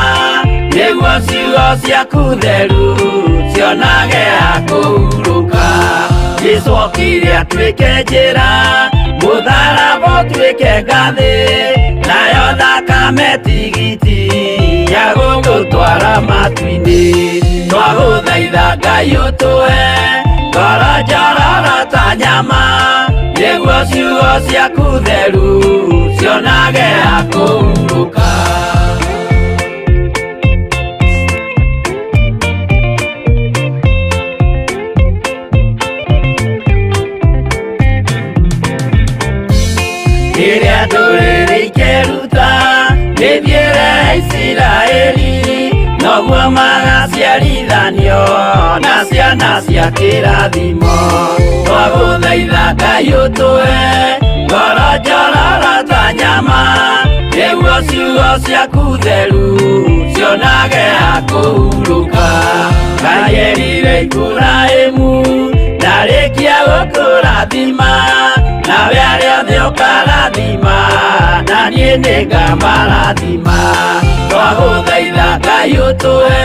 nĩguo ciugo ciaku theru cionage ha kũhurũka. Jesu okire atuĩke njĩra, mũtharaba ũtuĩke ngathĩ, nayo thakame tigiti ya gũgũtwara matu-inĩ. Twagũthaitha Ngai ũtũhe ngoro njororo ta nyama, nĩguo ciugo ciaku theru cionage ha kũhurũka. Rĩrĩa ndũrĩrĩ ikeruta mĩthiĩre ya Isiraeli, noguo magaciarithanio na ciana cia kĩrathimo. Twagũthaitha Ngai ũtũhe ngoro njororo ta nyama, nĩguo ciugo ciaku theru cionage ha kũhurũka. Ngai erire Iburahĩmu ndarĩkia gũkũrathima, nawe arĩa othe ũkarathima, na niĩ nĩngamarathima. Twagũthaitha Ngai ũtũhe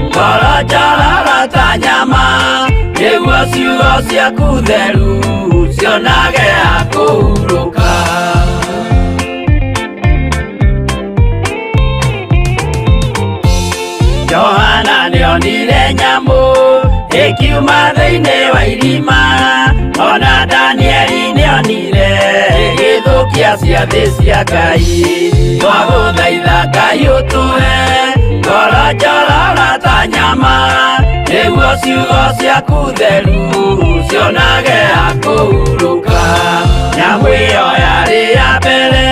ngoro njororo ta nyama, nĩguo ciugo ciaku theru cionage ha kũhurũka. Johana Ĩkiuma thĩinĩ wa irima ona Danieli nĩonire ĩgĩthũkia ciathĩ cia Ngai. Twagũthaitha Ngai ũtũhe ngoro njororo ta nyama nĩguo ciugo ciaku theru cionage ha kũhurũka. Nyamũ ĩyo yarĩ ya mbere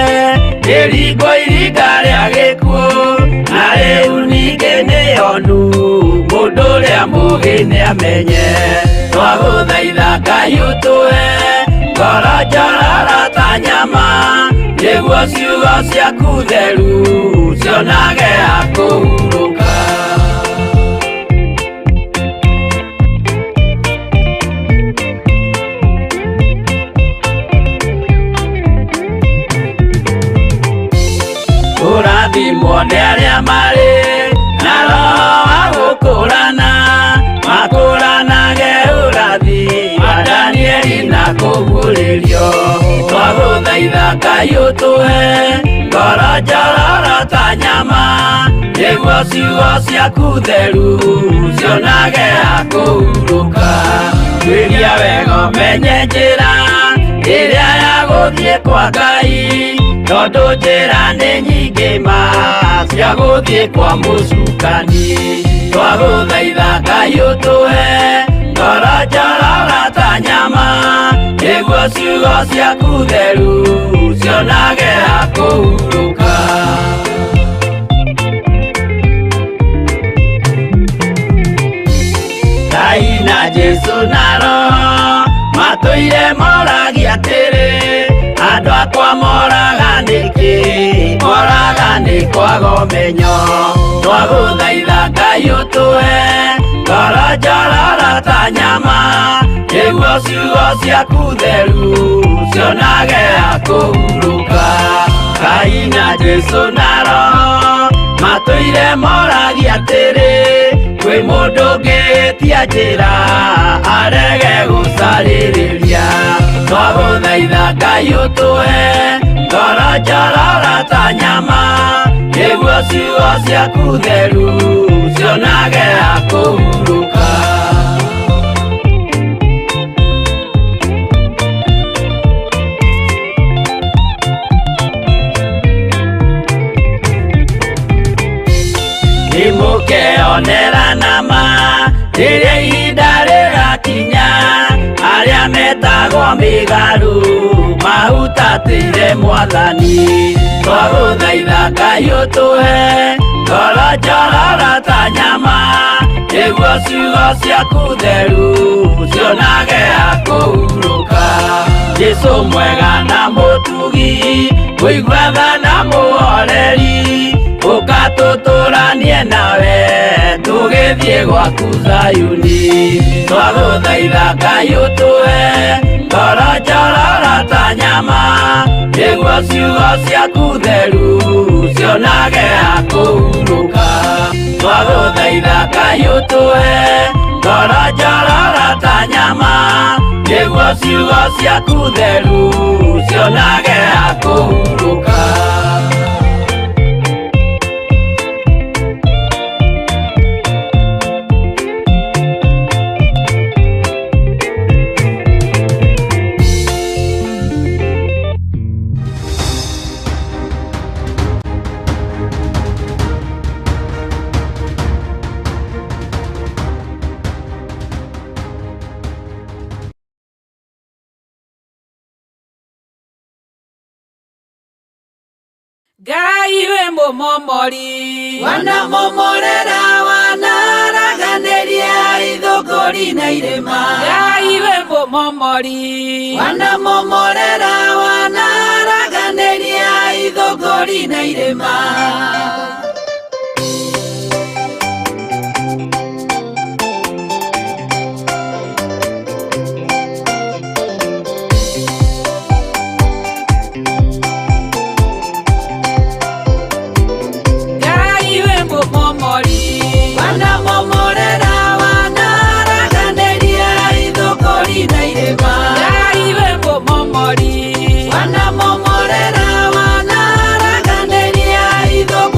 ĩringwo iringa rĩa gĩkuũ na rĩu ningĩ nĩyonu mũndũ ũrĩa mũũgĩ nĩamenye. Twagũthaitha Ngai ũtũhe ngoro njororo ta nyama nĩguo ciugo ciaku theru cionage ha kũhurũka. Kũrathimwo nĩ arĩa marĩ na roho wa gũkũrana makũranage ũrathi wa Danieli na kũguũrĩrio. Twagũthaitha Ngai ũtũhe ngoro njororo ta nyama nĩguo ciugo ciaku theru cionage ha kũhurũka. Tuĩria wega ũmenye njĩra ĩrĩa ya gũthiĩ kwa Ngai tondũ njĩra nĩ nyingĩ ma cia gũthiĩ kwa mũcukani. Twagũthaitha Ngai ũtũhe ngoro njororo ta nyama nĩguo ciugo ciaku theru cionage ha kũhurũka. Ngai na Jesũ na Roho matũire moragia atĩrĩ andũ akwa moraga nĩkĩ moraga nĩ kwaga ũmenyo. Twagũthaitha Ngai ũtũhe ngoro njororo ta nyama nĩguo ciugo ciaku theru cionage ha kũhurũka. Ngai na Jesũ na Roho matũire moragia atĩrĩ kwĩ mũndũ ũngĩtia njĩra arege gũcarĩrĩria. Twagũthaitha Ngai ũtũhe ngoro njororo ta nyama nĩguo ciugo ciaku theru cionage ha kũhurũka. Nĩmũkeonera nama rĩrĩa ihinda rĩgakinya arĩa metagwo mĩgarũ mahutatĩire Mwathani. Twagũthaitha Ngai ũtũhe ngoro njororo ta nyama nĩguo ciugo ciaku theru cionage ha kũhurũka. Jesũ mwega na mũtugi mũigua tha na mũhoreri ũka tũtũranie nawe tũgĩthiĩ gwaku Zayuni. Twagũthaitha Ngai ũtũhe ngoro njororo ta nyama nĩguo ciugo ciaku theru cionage ha kũhurũka. Twagũthaitha Ngai ũtũhe ngoro njororo ta nyama nĩguo ciugo ciaku theru cionage ha kũhurũka. Ngai we mũmomori Wanamomorera wanaraganĩria ithũngũri na irĩma. Ngai we mũmomori Wanamomorera wanaraganĩria ithũngũri na irĩma. Ngai we mũmomori Wanamomorera wanaraganĩria ithũngũri na irĩma. Ngai we mũmomori Wanamomorera wanaraganĩria ithũngũri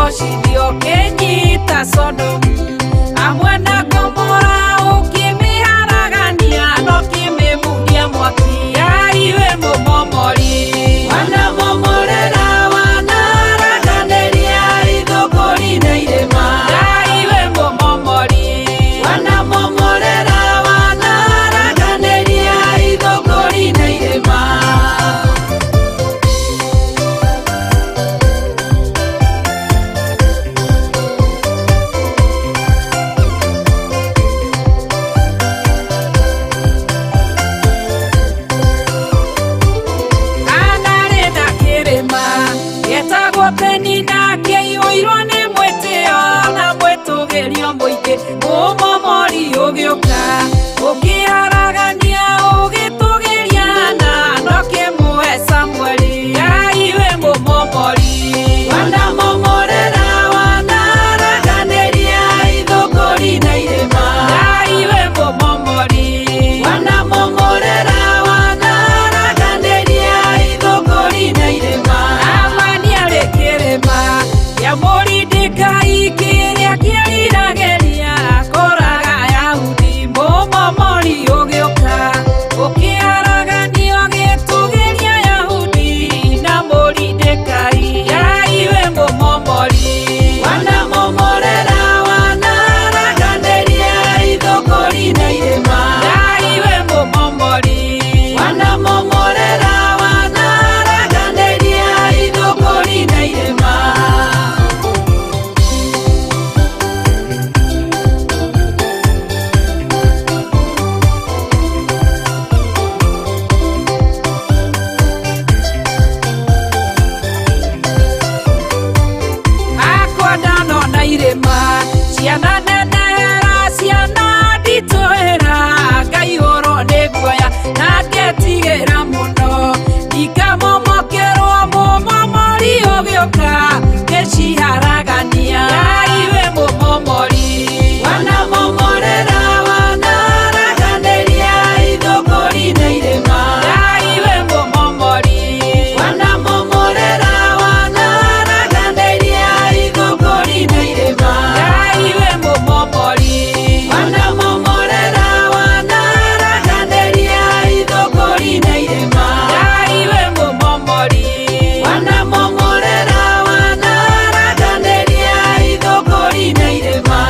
Ũkĩgocithio ũkĩnyita Sodomu amwe na Gomora ũkĩmĩharagania na ũkĩmĩmundia mwaki Ngai wĩ mũmomori wanamomorera wanaraganĩria ithũngũri na irĩma Ngai wĩ mũmomori wanamomorera wanaraganĩria ithũngũri na irĩma. Anarĩ na kĩrĩma gĩtagwo Penina kĩiyũirwo nĩ mwĩtĩo na mwĩtũgĩrio mũingĩ mũmomori ũgĩũka ũkĩharagania ũgĩtũgĩria na ndũkĩmũhe Samueli Ngai wĩ mũmomori wanamomorera wanaraganĩria ithũngũri na irĩma Ngai wĩ mũmomori wanamomorera wanaraganĩria ithũngũri na irĩma Amani arĩ kĩrĩma kĩa Moridekai kĩrĩa kĩeriragĩria kũraga Ayahudi mũmomori ũgĩũka ũkĩharaganio ũgĩtũgĩria Ayahudi na Moridekai Ngai wĩ mũmomori wanamomorera wanaraganĩria ithũngũri na irĩma Ngai wĩ mũmomori wanamomorera wanaraganĩria ithũngũri na irĩma. Akwa ndanona irĩma ciana nenehera ciana nditũhĩra ngaihũrwo nĩ guoya na ngetigĩra mũno ndikamomokerwo mũmomori ũgĩũka ngĩciharagania Ngai wĩ mũmomori wanamomorera wanaraganĩria ithũngũri na irĩma Ngai wĩ mũmomori wanamomorera wanaraganĩria ithũngũri na irĩma Ngai wĩ mũmomori wanamomorera wanaraganĩria ithũngũri na irĩma Ngai wĩ mũmomori wanamomorera wanaraganĩria ithũngũri na irĩma.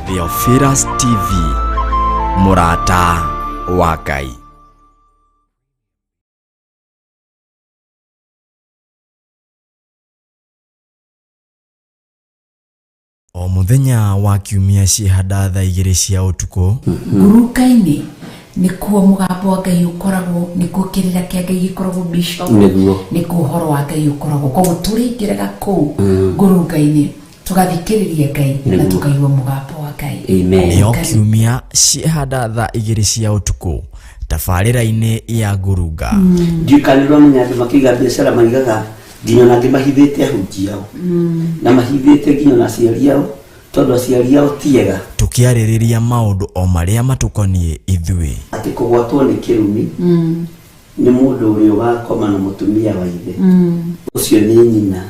Theophilus TV, mũrata wa Ngai. O mũthenya wa kiumia ciĩhanda thaa 2 cia ũtukũ. Nguruka-inĩ nĩkuo mũgambo wa Ngai ũkoragwo, nĩkuo kĩrĩra kĩa Ngai gĩkoragwo bishop, Nĩguo. nĩkuo ũhoro wa Ngai ũkoragwo. Koguo tũrĩingĩraga kũu ngurunga-inĩ tũgathikĩrĩria Ngai na Nĩguo. tũkaigua mũgambo wa Ngai. Amen. Nĩo kiumia ciĩhanda thaa 2 cia ũtukũ tabarĩra-inĩ ya ngurunga. Ndiũkanĩrwo menya andũ makĩiga biacara maigaga nginya ona angĩ mahithĩte ahunjia ao na mahithĩte nginya ona aciari ao tondũ aciari ao ti ega. Tũkĩarĩrĩria maũndũ o marĩa matũkoniĩ ithuĩ. Atĩ kũgwatwo nĩ kĩrumi nĩ mũndũ ũrĩa ũgakoma na mũtumia wa ithe ũcio nĩ nyina.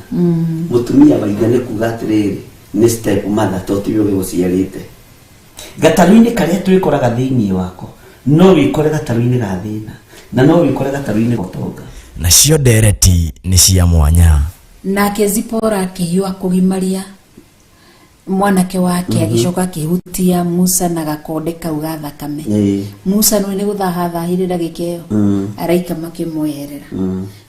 Mũtumia wa ithe nĩ kuga atĩrĩrĩ nĩ step mother to tiwe ũgĩgũciarĩte. Gatarũ-inĩ karĩa twĩkoraga thĩinĩ wako no wĩkore gatarũ-inĩ ga thĩna na no wĩkore gatarũ-inĩ ga ũtonga. Nacio ndereti nĩ cia mwanya. Nake Zipora akĩhiũha kũgimaria mwanake wake agĩcoka akĩhutia Musa na gakonde kau ga thakame. Musa nĩ nĩ gũthaha thahire ndagĩka ĩyo araika makĩmweherera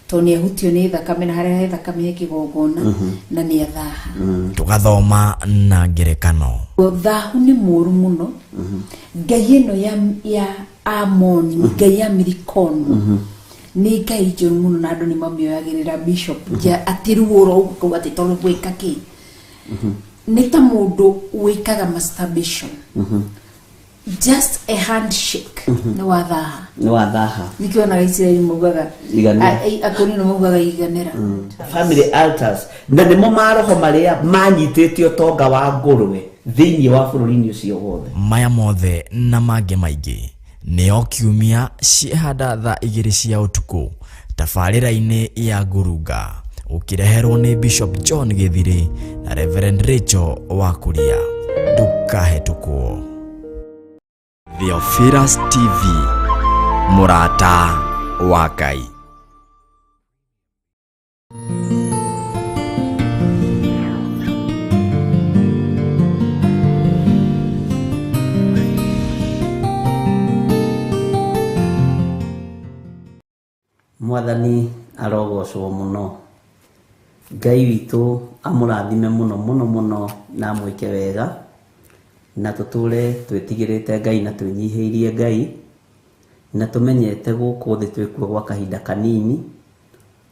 tondũ nĩ ahutio nĩ thakame na harĩa he thakame he kĩgongona na nĩ athaha. Tũgathoma na ngerekano. Thahu nĩ mũru mũno. Ngai ĩno ya Amoni ngai ya Milikomu nĩ ngai njũru mũno na andũ nĩ mamĩoyagĩrĩra bishop atĩ ruo ro ũguo atĩ tondũ gwĩka kĩ nĩ ta mũndũ wĩkaga masturbation just a handshake nĩ wathaha nĩ wathaha nĩkĩo onaga Isiraeli maugaga Iganĩra. akorino maugaga iganĩra family altars na nĩmo maroho marĩa manyitĩte ũtonga wa ngũrwe thĩinĩ wa bũrũri-inĩ ũcio wothe. Maya mothe na mangĩ maingĩ nĩo kiumia ciehanda thaa 2 cia ũtukũ tabarĩra-inĩ ya Ngurunga ũkĩreherwo nĩ Bishop John Gĩthirĩ na Reverend Rachel Wakuria. Ndũkahetũkwo. Theophilus TV, mũrata wa Ngai. Mwathani arogocwo mũno. Ngai witũ amũrathime mũno mũno mũno na amwĩke wega na tũtũre twĩtigĩrĩte Ngai na twĩnyihĩirie Ngai na tũmenyete gũkũ thĩ twĩkuo gwa kahinda kanini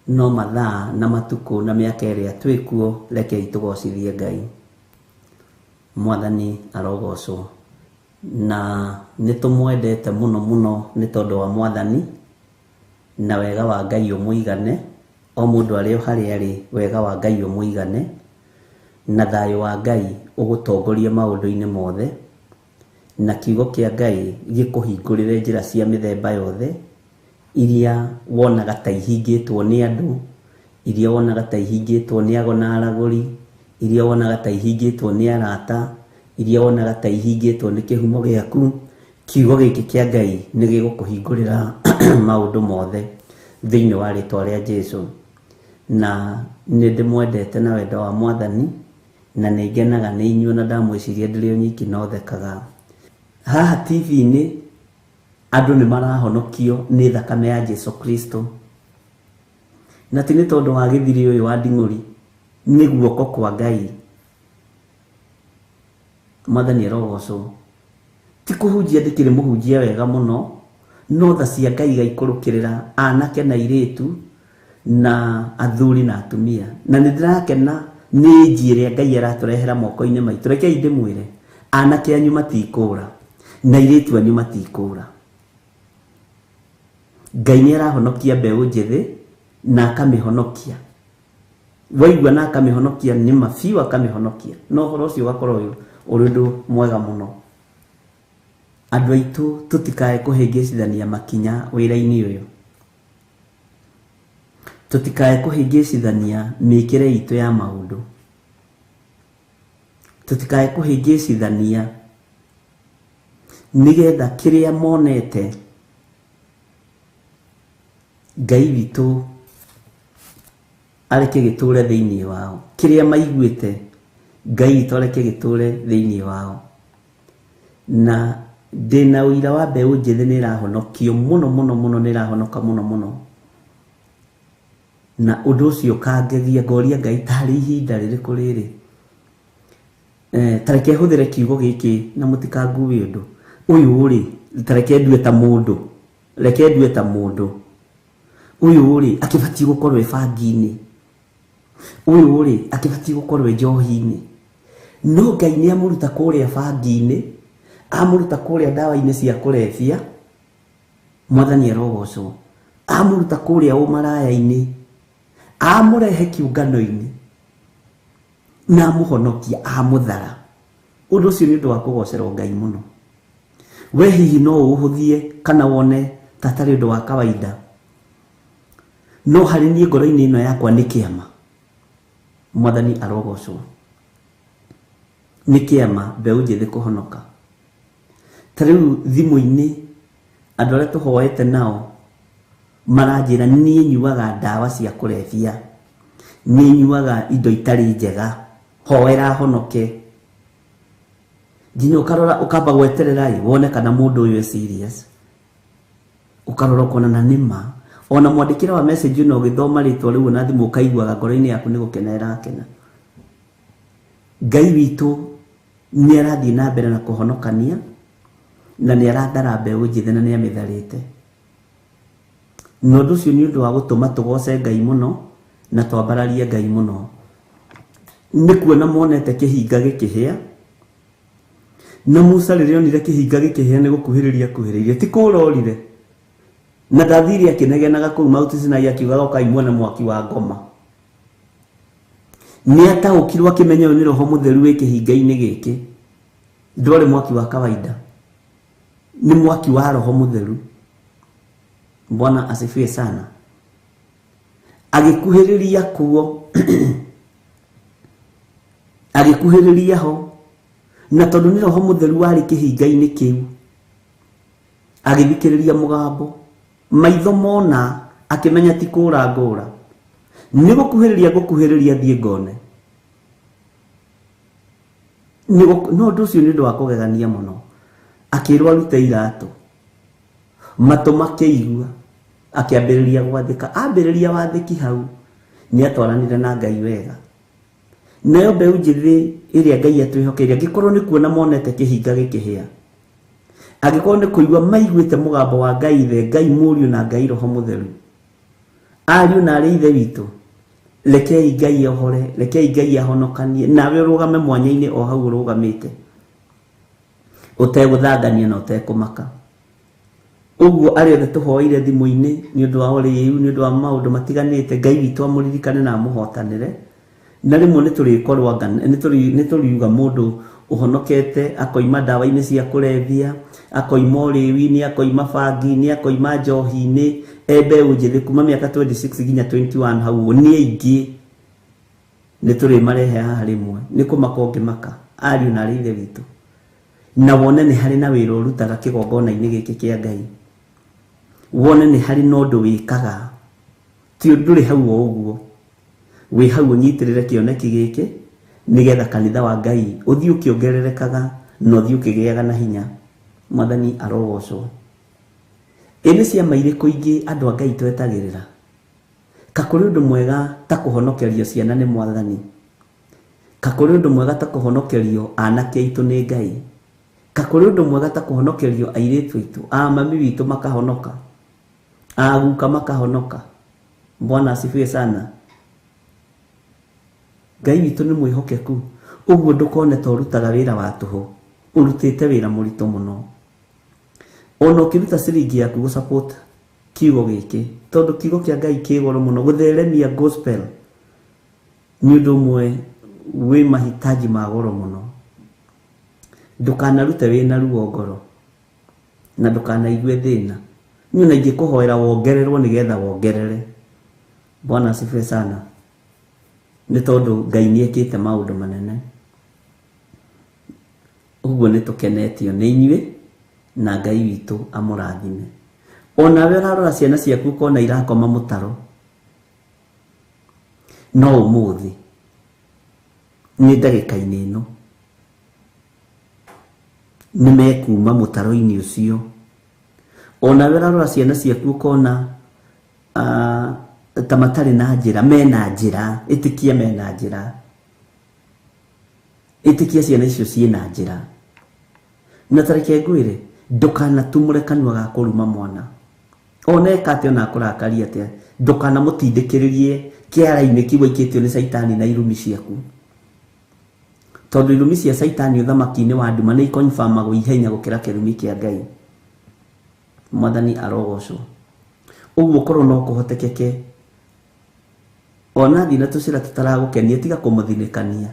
no mathaa na matukũ na mĩaka ĩrĩa twĩkuo rekei tũgocithie Ngai. Mwathani arogocwo na nĩ tũmwendete mũno mũno nĩ tondũ wa Mwathani na wega wa Ngai ũmũigane o mũndũ arĩ o harĩa arĩ wega wa Ngai ũmũigane na thayũ wa Ngai ũgũtongorie maũndũ-inĩ mothe na kiugo kĩa Ngai gĩkũhingũrĩre njĩra cia mĩthemba yothe iria wonaga ta ihingĩtwo nĩ andũ, iria wonaga ta ihingĩtwo nĩ ago na aragũri, iria wonaga ta ihingĩtwo nĩ arata, iria wonaga ta ihingĩtwo nĩ kĩhumo gĩaku. Kiugo gĩkĩ kĩa Ngai nĩ gĩgũkũhingũrĩra maũndũ mothe thĩinĩ wa rĩtwa rĩa Jesũ. Na nĩ ndĩmwendete na wendo wa Mwathani na nĩ ngenaga nĩ inyuĩ na ndamwĩciria ndĩrĩ o nyiki no thekaga. Haha TV-inĩ andũ nĩ marahonokio nĩ thakame ya Jesũ Kristo na ti nĩ tondũ wa gĩthiri ũyũ wa nding'ũri, nĩ guoko kwa Ngai. Mwathani arogocwo. Ti kũhunjia ndĩkĩrĩ mũhunjia wega mũno no tha cia Ngai igaikũrũkĩrĩra anake na airĩtu na athuri na atumia na nĩ ndĩrakena nĩ nji ĩrĩa Ngai aratũrehera moko-inĩ maitũ. Rekei ndĩmwĩre anake anyu matikũra na airĩtu anyu matikũra. Ngai nĩ arahonokia mbeũ njĩthĩ na akamĩhonokia. Waigua na akamĩhonokia nĩ ma biũ akamĩhonokia na ũhoro ũcio ũgakorwo ũrĩ ũndũ mwega mũno. Andũ aitũ tũtikae kũhĩngĩcithania makinya wĩra-inĩ ũyũ, tũtikae kũhĩngĩcithania mĩkĩre itũ ya maũndũ, tũtikae kũhĩngĩcithania nĩgetha kĩrĩa monete Ngai witũ areke gĩtũre thĩinĩ wao, kĩrĩa maiguĩte Ngai witũ areke gĩtũre thĩinĩ wao. Na ndĩna ũira wa mbeũ njĩthĩ nĩ ĩrahonokio mũno mũno mũno, nĩ ĩrahonoka mũno mũno na ũndũ ũcio ũkangegia ngoria Ngai tarĩ ihinda rĩrĩkũ rĩrĩ. Ta reke hũthĩre kiugo gĩkĩ na mũtikangue ũndũ ũyũ rĩ, ta reke ndue ta mũndũ, reke ndue ta mũndũ ũyũ rĩ akĩbatiĩ gũkorwo e bangi-inĩ, ũyũ rĩ akĩbatiĩ gũkorwo e njohi-inĩ, no Ngai nĩ amũruta kũrĩa bangi-inĩ, amũruta kũrĩa ndawa-inĩ cia kũrebia. Mwathani arogocwo. Amũruta kũrĩa ũmaraya-inĩ, amũrehe kĩũngano-inĩ na amũhonokia, amũthara. Ũndũ ũcio nĩ ũndũ wa kũgocerwo Ngai mũno. We hihi no ũhũthie kana wone ta tarĩ ũndũ wa kawaida, no harĩ niĩ ngoro-inĩ ĩno yakwa nĩ kĩama. Mwathani arogocwo. Nĩ kĩama mbeũ njĩthĩ kũhonoka. Ta rĩu thimũ-inĩ andũ arĩa tũhoete nao maranjĩra niĩ nyuaga ndawa cia kũrebia, niĩ nyuaga indo itarĩ njega, hoera honoke. Nginya ũkarora ũkamba gweterera ĩ wone kana mũndũ ũyũ e serious, ũkarora ũkona na nĩ ma. Ona mwandĩkĩre wa message ĩno ũgĩthoma rĩtwa rĩu na thimũ ũkaiguaga ngoro-inĩ yaku nĩ gũkena ĩrakena. Ngai witũ nĩ arathiĩ na mbere na kũhonokania Na nĩ arathara mbeũ njĩthĩ na nĩ amĩtharĩte. Na ũndũ ũcio nĩ ũndũ wa gũtũma tũgoce Ngai mũno na twambararie Ngai mũno. Nĩ kuona monete kĩhinga gĩkĩhĩa. Na Musa rĩrĩa onire kĩhinga gĩkĩhĩa nĩ gũkuhĩrĩria akuhĩrĩirie, ti kũũra orire. Na ndathire akĩnegenaga kũu Mount Sinai akiugaga ũkai muone mwaki wa ngoma. Nĩ ataũkirwo akĩmenya ũyũ nĩ Roho Mũtheru wĩ kĩhinga-inĩ gĩkĩ. Ndwarĩ mwaki wa kawaida. Nĩ mwaki wa Roho Mũtheru. Bwana asifiwe sana. Agĩkuhĩrĩria kuo. Agĩkuhĩrĩria ho. Na tondũ nĩ Roho Mũtheru warĩ kĩhinga-inĩ kĩu, agĩthikĩrĩria mũgambo. Maitho mona akĩmenya ti kũũra ngũra. Nĩ gũkuhĩrĩria ngũkuhĩrĩria thiĩ ngone. No ũndũ ũcio nĩ ũndũ wa kũgegania mũno. Akĩrwo arute iratũ. Matũ makĩigua. Akĩambĩrĩria gwathĩka. Ambĩrĩria wathĩki hau, nĩ atwaranire na Ngai wega. Nayo mbeũ njĩthĩ ĩrĩa Ngai atwĩhokeire, angĩkorwo nĩ kuona monete kĩhinga gĩkĩhĩa, angĩkorwo nĩ kũigua maiguĩte mũgambo wa Ngai Ithe, Ngai Mũriũ na Ngai Roho Mũtheru, ariũ na arĩ Ithe witũ, rekei Ngai ohore, rekei Ngai ahonokanie, nawe ũrũgame mwanya-inĩ o hau ũrũgamĩte, ũtegũthangania na ũtekũmaka. Ũguo arĩa othe tũhoeire thimũ-inĩ nĩ ũndũ wa ũrĩu, nĩ ũndũ wa maũndũ matiganĩte, Ngai witũ amũririkane na amũhotanĩre. Na rĩmwe nĩ tũrĩkorwo anga, nĩ tũriuga mũndũ ũhonokete akoima ndawa-inĩ cia kũrebia, akoima ũrĩu-inĩ, akoima bangi-inĩ, akoima njohi-inĩ, e mbeũ njĩthĩ kuma mĩaka 26 nginya 21 hau ũguo, nĩ aingĩ. Nĩ tũrĩmarehe haha rĩmwe, nĩ kũmaka ũngĩmaka, ariũ na arĩ Ithe witũ. Na wone nĩ harĩ na wĩra ũrutaga kĩgongona-inĩ gĩkĩ kĩa Ngai. Wone nĩ harĩ na ũndũ wĩkaga. Ti ndũrĩ hau o ũguo. Wĩ hau ũnyitĩrĩre kĩoneki gĩkĩ, nĩgetha kanitha wa Ngai ũthiĩ ũkĩongererekaga na ũthiĩ ũkĩgĩaga na hinya. Mwathani arogocwo. Ĩ nĩ ciama irĩkũ ingĩ andũ a Ngai twetagĩrĩra? Ka kũrĩ ũndũ mwega ta kũhonokerio ciana nĩ Mwathani? Ka kũrĩ ũndũ mwega ta kũhonokerio anake aitũ nĩ Ngai? Ka kũrĩ ũndũ mwega ta kũhonokerio airĩtu aitũ, a mami witũ makahonoka, a guka makahonoka? Bwana asifiwe sana. Ngai witũ nĩ mwĩhokeku. Ũguo ndũkone ta ũrutaga wĩra wa tũhũ, ũrutĩte wĩra mũritũ mũno. Ona ũkĩruta ciringi yaku gũ support kiugo gĩkĩ, tondũ kiugo kĩa Ngai kĩ goro mũno. Gũtheremia gospel nĩ ũndũ ũmwe wĩ mahitaji ma goro mũno. Ndũkanarute wĩna ruo ngoro na ndũkanaigue thĩna. Niĩ ona ingĩkũhoera wongererwo nĩgetha wongerere. Bwana asifiwe sana. Nĩ tondũ Ngai nĩ ekĩte maũndũ manene. Ũguo nĩ tũkenetio nĩ inyuĩ na Ngai witũ amũrathime. Onawe ũrarora ciana ciaku ũkona irakoma mũtaro, no ũmũthĩ nĩ ndagĩka-inĩ ĩno nĩ mekuma mũtaro-inĩ ũcio. Onawe ũrarora ciana ciaku ũkona ta matarĩ na njĩra, mena njĩra, ĩtĩkia mena njĩra, ĩtĩkia ciana icio ciĩna njĩra. Na ta reke ngwĩre, ndũkanatumũre kanua ga kũruma mwana. Ona eka atĩa, ona akũrakaria atĩa, ndũkanamũtindĩkĩrĩrie kĩara-inĩ kĩu aikĩtio nĩ Caitani na irumi ciaku. Tondũ irumi cia Caitani ũthamaki-inĩ wa nduma nĩ ikonfamagwo ihenya gũkĩra kĩrumi kĩa Ngai. Mwathani arogocwo. Ũguo korwo no kũhotekeke, ona thiĩ na tũcĩra tũtaragũkenia, tiga kũmũthinĩkania.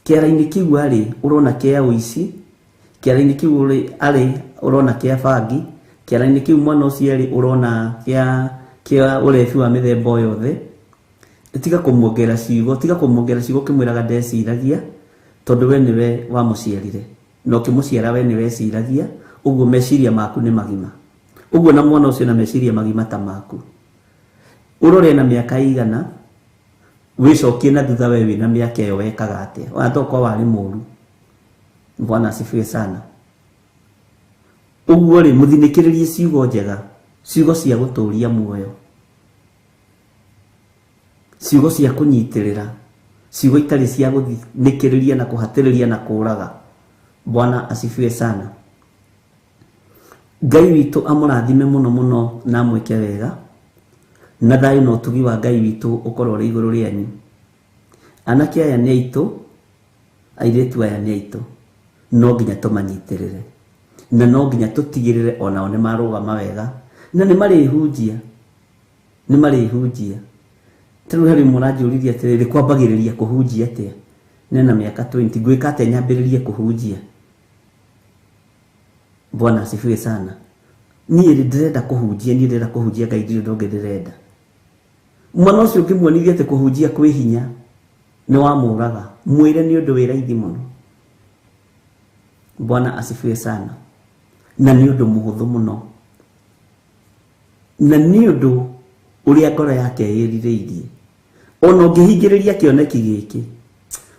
Kĩara-inĩ kĩu arĩ ũrona kĩa ũici, kĩara-inĩ kĩu arĩ ũrona kĩa bangi, kĩara-inĩ kĩu mwana ũcio arĩ ũrona kĩa ũrebi wa mĩthemba o yothe. Tiga kũmuongerera ciugo, tiga kũmuongerera ciugo ũkĩmwĩraga ndeciragia, tondũ we nĩwe wamũciarire. Na ũkĩmũciara we nĩwe weciragia, ũguo meciria maku nĩ magima. Ũguo na mwana ũcio na meciria magima ta maku. Ũrore na mĩaka igana, wĩcokie na thutha we wĩna mĩaka ĩyo wekaga atĩa. Ona tokorwo warĩ mũru. Bwana asifiwe sana. Ũguo rĩ, mũthinĩkĩrĩrie ciugo njega, ciugo cia gũtũria muoyo, ciugo cia kũnyitĩrĩra, ciugo itarĩ cia gũthinĩkĩrĩria na kũhatĩrĩria na kũraga. Bwana asifiwe sana. Ngai witũ amũrathime mũno mũno na amwĩke wega, na thayũ na ũtugi wa Ngai witũ ũkorwo ũrĩ igũrũ rĩanyu. Anake aya nĩ aitũ, airĩtu aya nĩ aitũ, no nginya tũmanyitĩrĩre na no nginya tũtigĩrĩre onao nĩ marũgama wega na nĩ marĩhunjia, nĩ marĩhunjia. Ta rĩu harĩ mũranjũririe atĩrĩrĩ, kwambagĩrĩria kũhunjia atĩa? Nena mĩaka 20, ngwĩka atĩa nyambĩrĩrie kũhunjia? Bwana asifiwe sana. Niĩ ndĩrenda kũhunjia, niĩ ndĩrenda kũhunjia Ngai, ndirĩ ũndũ ũngĩ ndĩrenda. Mwana ũcio ũngĩmuonithia atĩ kũhunjia kwĩ hinya nĩ wamũraga, mwĩre nĩ ũndũ wĩ raithi mũno. Bwana asifiwe sana. Na nĩ ũndũ mũhũthũ mũno, na nĩ ũndũ ũrĩa ngoro yake ĩrirĩirie. Ona ũngĩhingĩrĩria kĩoneki gĩkĩ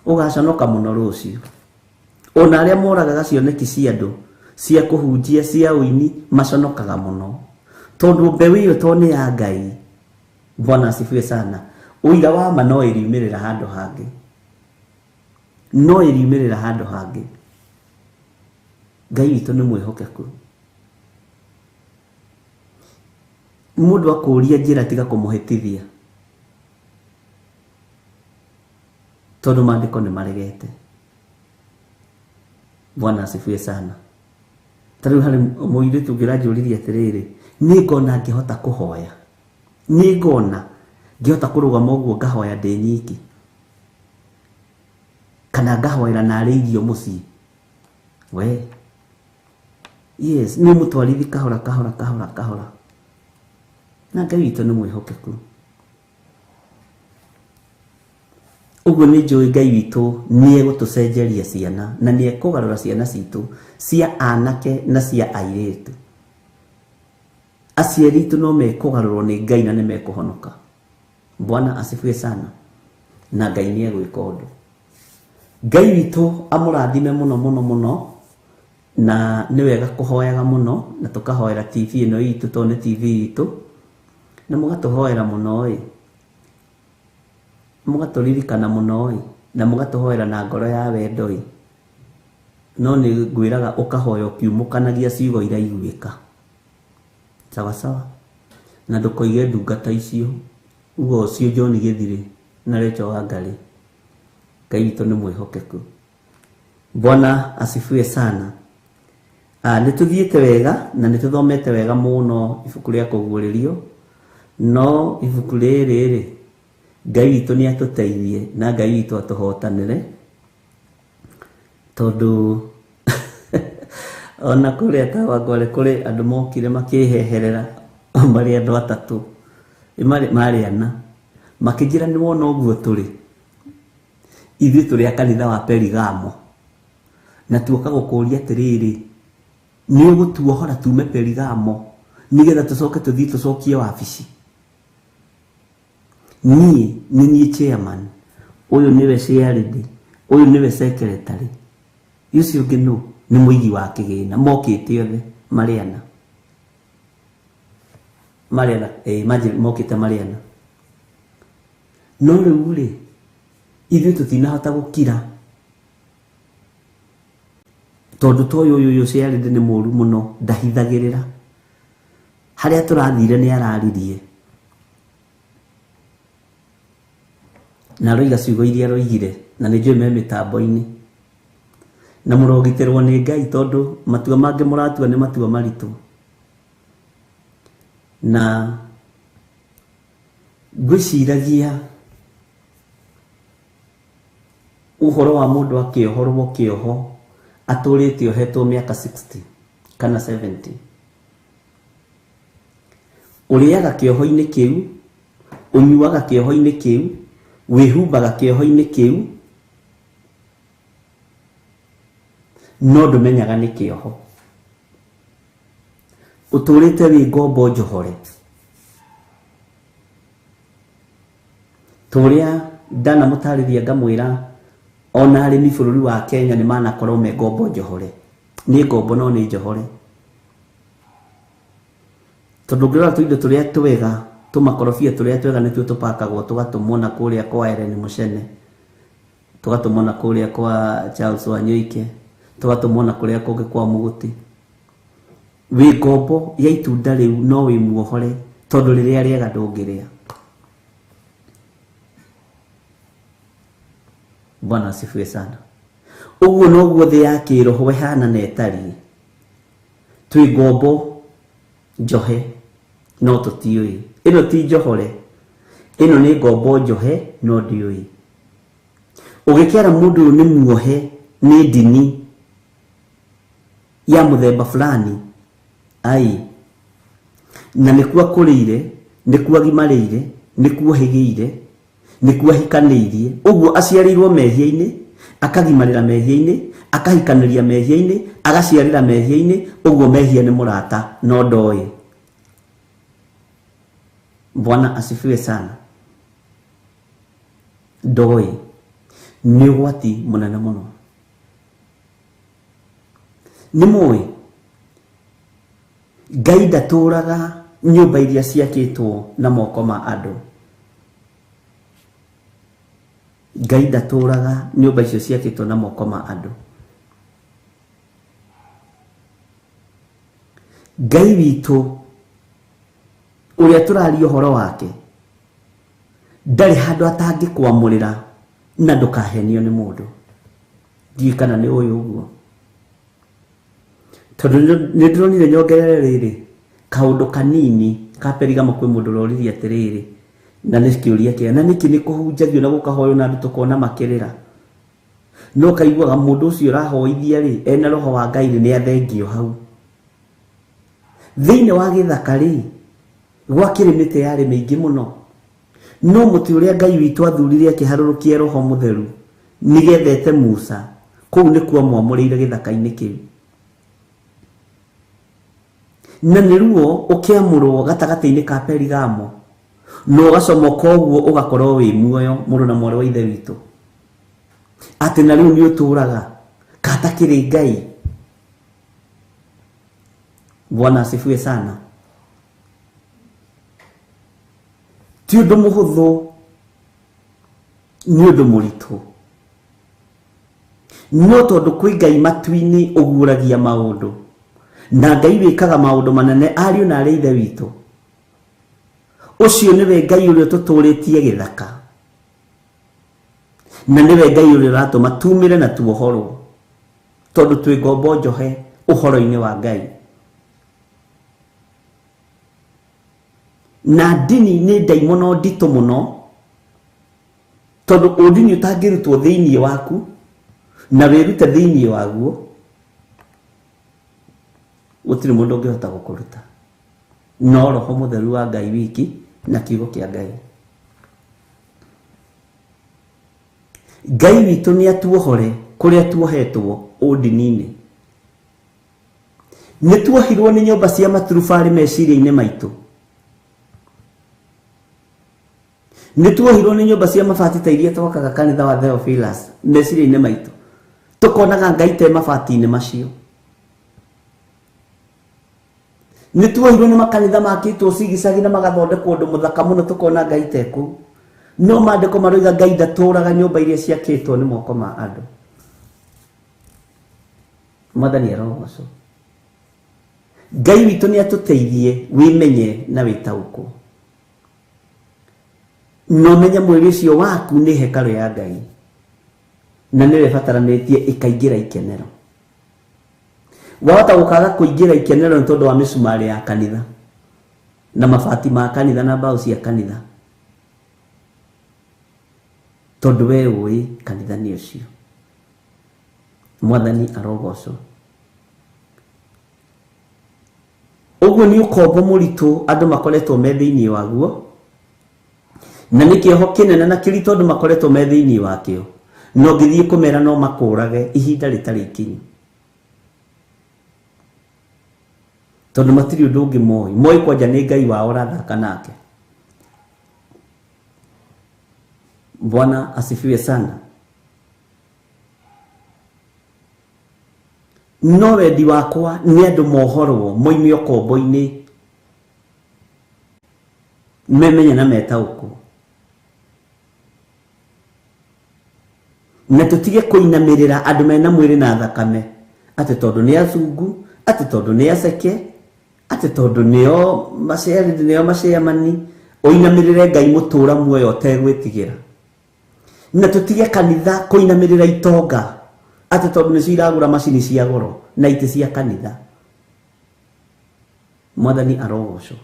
ũgaconoka mũno rũciũ. Ona arĩa moragaga cioneki cia andũ cia kũhunjia cia ũini maconokaga mũno, tondũ mbeũ ĩyo to nĩ ya Ngai. Bwana asifiwe sana. Ũira wa ma no ĩriumĩrĩra handũ hangĩ, no ĩriumĩrĩra handũ hangĩ. Ngai witũ nĩ mwĩhokeku. Mũndũ akũria njĩra tiga kũmũhĩtithia, tondũ maandĩko nĩ maregete. Bwana asifiwe sana. Ta rĩu harĩ mũirĩtu ũngĩranjũririe atĩrĩrĩ, nĩ ngona ngĩhota kũhoya, nĩ ngona ngĩhota kũrũgama ũguo ngahoya ndĩ nyiki, kana ngahoera narĩ irio mũciĩ? We yes, nĩ mũtwarithi kahora kahora kahora kahora, na Ngai witũ nĩ mwĩhokeku. Ũguo nĩ njũĩ Ngai witũ nĩ egũtũcenjeria ciana na nĩ ekũgarũra ciana citũ cia anake na cia airĩtu. Aciari aitũ no mekũgarũrwo nĩ Ngai na nĩ mekũhonoka. Bwana asifiwe sana. Na Ngai nĩ egwĩka ũndũ. Ngai witũ amũrathime mũno mũno mũno, na nĩ wega kũhoyaga mũno na tũkahoera TV ĩno itũ, tondũ nĩ TV itũ, na mũgatũhoera mũno ĩ, mũgatũririkana mũno ĩ, na mũgatũhoera na ngoro ya wendo ĩ. No nĩ ngwĩraga ũkahoya ũkiumũkanagia ciugo iraiguĩka, sawa sawa, na ndũkoige ndungata icio, uga ũcio John Gĩthirĩ na Rachel Wangari. Ngai witũ nĩ mwĩhokeku. Bwana asifiwe sana. Nĩ tũthiĩte wega na nĩ tũthomete wega mũno ibuku rĩa kũguũrĩrio, no ibuku rĩrĩ rĩ, Ngai witũ nĩ atũteithie na Ngai witũ atũhotanĩre, tondũ ona kũrĩa Kawangware kũrĩ andũ mokire makĩheherera marĩ andũ atatũ, marĩ ana, makĩnjĩra nĩ wona ũguo tũrĩ ithuĩ tũrĩ a kanitha wa Perigamo, na tuoka gũkũria atĩrĩrĩ, nĩ ũgũtuohora tume Perigamo nĩgetha tũcoke tũthiĩ tũcokie wabici? Niĩ nĩ niĩ chairman, ũyũ nĩwe chairlady, ũyũ nĩwe secretary, ũcio ũngĩ nũ? Nĩ mũigi wa kĩgĩna. Mokĩte othe marĩ ana, marĩ ana, imagine mokĩte marĩ ana. No rĩu rĩ, ithuĩ tũtinahota gũkira, tondũ ta ũyũ ũyũ chairlady nĩ mũru mũno, ndahithagĩrĩra. Harĩa tũrathire nĩ araririe na aroiga ciugo iria aroigire, na nĩ njũĩ me mĩtambo-inĩ, na mũrogitĩrwo nĩ Ngai, tondũ matua mangĩ mũratua nĩ matua maritũ. Na ngwĩciragia ũhoro wa mũndũ akĩohorwo kĩoho atũrĩte ohetwo mĩaka 60 kana 70, ũrĩaga kĩoho-inĩ kĩu, ũnyuaga kĩoho-inĩ kĩu, wĩhumbaga kĩoho-inĩ kĩu, no ndũmenyaga nĩ kĩoho. Ũtũrĩte wĩ ngombo njohore. Tũrĩa ndanamũtarĩria ngamwĩra ona arĩmi bũrũri wa Kenya nĩ manakorwo me ngombo njohore. Nĩ ngombo no nĩ njohore, tondũ ũngĩrora tũindo tũrĩa twega, tũmakorobia tũrĩa twega nĩtuo tũpakagwo tũgatũmwo na kũrĩa kwa Ellen Muchene, tũgatũmwo na kũrĩa kwa Charles Wanyoike, Tũgatũmwo na kũrĩa kũngĩ kwa mũgũti. Wĩ ngombo ya itunda rĩu no wĩ muohore tondũ rĩrĩa rĩega ndũngĩrĩa. Bwana asifiwe sana. Ũguo noguo thĩ ya kĩroho ĩhana na ĩtariĩ. Twĩ ngombo njohe no tũtiũĩ. Ĩno ti njohore, ĩno nĩ ngombo njohe no ndiũĩ. Ũgĩkera mũndũ ũyũ nĩ muohe nĩ ndini ya mũthemba fulani, ai, na nĩkuo akũrĩire, nĩkuo agimarĩire, nĩkuo ohĩgĩire, nĩkuo ahikanĩirie. Ũguo aciarĩirwo mehia-inĩ, akagimarĩra mehia-inĩ, akahikanĩria mehia-inĩ, agaciarĩra mehia-inĩ. Ũguo mehia nĩ mũrata no ndoĩ. Bwana asifiwe sana. Ndoĩ nĩ ũgwati mũnene mũno. Nĩ mũĩ Ngai ndatũraga nyũmba iria ciakĩtwo na moko ma andũ. Ngai ndatũraga nyũmba icio ciakĩtwo na moko ma andũ. Ngai witũ ũrĩa tũraria ũhoro wake ndarĩ handũ atangĩkwamũrĩra na ndũkahenio nĩ mũndũ. Ndiũĩ kana nĩ ũĩ ũguo. Tondũ nĩ ndĩronire nyongerere rĩrĩ kaũndũ kanini ka Perigamo kwĩ mũndũ ũroririe atĩrĩrĩ, na nĩ kĩũria kĩega, na nĩkĩ nĩ kũhunjagio na gũkahoywo na andũ tũkona makĩrĩra, no kaiguaga mũndũ ũcio ũrahoithia rĩ ena roho wa Ngai rĩ nĩ athengio hau. Thĩinĩ wa gĩthaka rĩ gwakĩrĩ mĩtĩ yarĩ mĩingĩ mũno, no mũtĩ ũrĩa Ngai witũ athurire akĩharũrũkia roho mũtheru nĩgetha ete Musa, kũu nĩkuo amwamũrĩire gĩthaka-inĩ kĩu. Na nĩruo ũkĩamũrwo gatagatĩ-inĩ ka Perigamo na ũgacomoka ũguo ũgakorwo wĩ muoyo, mũrũ na mwarĩ wa Ithe witũ, atĩ na rĩu nĩ ũtũraga katakĩrĩ Ngai. Bwana asifiwe sana. Ti ũndũ mũhũthũ, nĩ ũndũ mũritũ, no tondũ kwĩ Ngai matu-inĩ ũguũragia maũndũ, na Ngai wĩkaga maũndũ manene, ariũ na arĩ Ithe witũ, ũcio nĩwe Ngai ũrĩa ũtũtũrĩtie gĩthaka, na nĩwe Ngai ũrĩa ũratũma tumĩre na tuohorwo, tondũ twĩ ngombo njohe ũhoro-inĩ wa Ngai. Na ndini nĩ ndaimono nditũ mũno, tondũ ũndini ũtangĩrutwo thĩinĩ waku na wĩrute thĩinĩ waguo, gũtirĩ mũndũ ũngĩhota gũkũruta no roho mũtheru wa Ngai wiki na kiugo kĩa Ngai. Ngai witũ nĩ atuohore kũrĩa tuohetwo ũndini-inĩ. Nĩ tuohirwo nĩ nyũmba cia maturubarĩ meciria-inĩ maitũ. Nĩ tuohirwo nĩ nyũmba cia mabati ta iria twakaga kanitha wa Theophilus meciria-inĩ maitũ. Tũkonaga Ngai te mabati-inĩ macio. Nĩ tuohirwo nĩ makanitha makĩtwo cigicagi na magathondekwo ũndũ mũthaka mũno, tũkona Ngai te kũu. No maandĩko maroiga Ngai ndatũraga nyũmba iria ciakĩtwo nĩ moko ma andũ. Mwathani arogocwo. Ngai witũ nĩ atũteithie wĩmenye na wĩtaũkwo, na ũmenye mwĩrĩ ũcio waku nĩ hekarũ ya Ngai, na nĩwe ĩbataranĩtie ĩkaingĩra ikenero. Wahota gũkaga kũingĩra ikenero nĩ tondũ wa mĩcumarĩ ya kanitha na mabati ma kanitha na mbaũ cia kanitha, tondũ we ũĩ kanitha nĩ ũcio. Mwathani arogocwo. Ũguo nĩ ũkombo mũritũ andũ makoretwo me thĩinĩ waguo, na nĩ kĩoho kĩnene na kĩritũ andũ makoretwo me thĩinĩ wakĩo, na ũngĩthiĩ kũmera no makũrage ihinda rĩtarĩ ikinyu, tondũ matirĩ ũndũ ũngĩ moĩ. Moĩ kwanja nĩ Ngai wao ũrathaka nake. Bwana asifiwe sana. No wendi wakwa nĩ andũ mohorwo moime ũkombo-inĩ, memenye na metaũkwo, na tũtige kũinamĩrĩra andũ mena mwĩrĩ na thakame, Atĩ tondũ nĩ acungu, atĩ tondũ nĩ aceke, atĩ tondũ nĩo maciari nĩo maciamani, ũinamĩrĩre Ngai mũtũra muoyo ũtegwĩtigĩra. Na tũtige kanitha kũinamĩrĩra itonga atĩ tondũ nĩcio iragũra macini cia goro na itĩ cia kanitha. Mwathani arogocwo.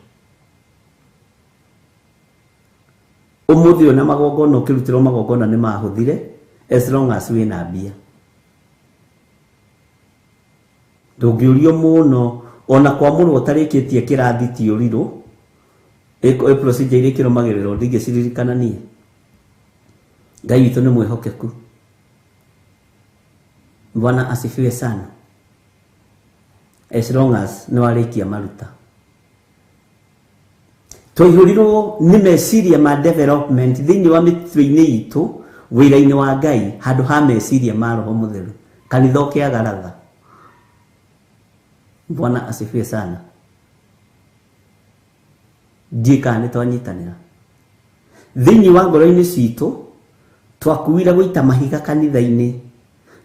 Ũmũthĩ ũyũ na magongona ũkĩrutĩrwo magongona nĩ mahũthire as long as wĩna mbia. Ndũngĩũrio mũno ona kwamũrwo ũtarĩkĩtie kĩrathi ti ũrirũ, ĩ procedure iria ikĩrũmagĩrĩrwo ndingĩciririkana niĩ. Ngai witũ nĩ mwĩhokeku. Bwana asifiwe sana. As long as nĩ warĩkia maruta. Twaihũrirwo nĩ meciria ma development thĩinĩ wa mĩtwe-inĩ itũ wĩra-inĩ wa Ngai handũ ha meciria ma Roho Mũtheru. Kanitha ũkĩaga ratha. Bwana asifiwe sana. Ndiũĩ kana nĩ twanyitanĩra. Thĩinĩ wa ngoro-inĩ citũ twakuire gũita mahiga kanitha-inĩ,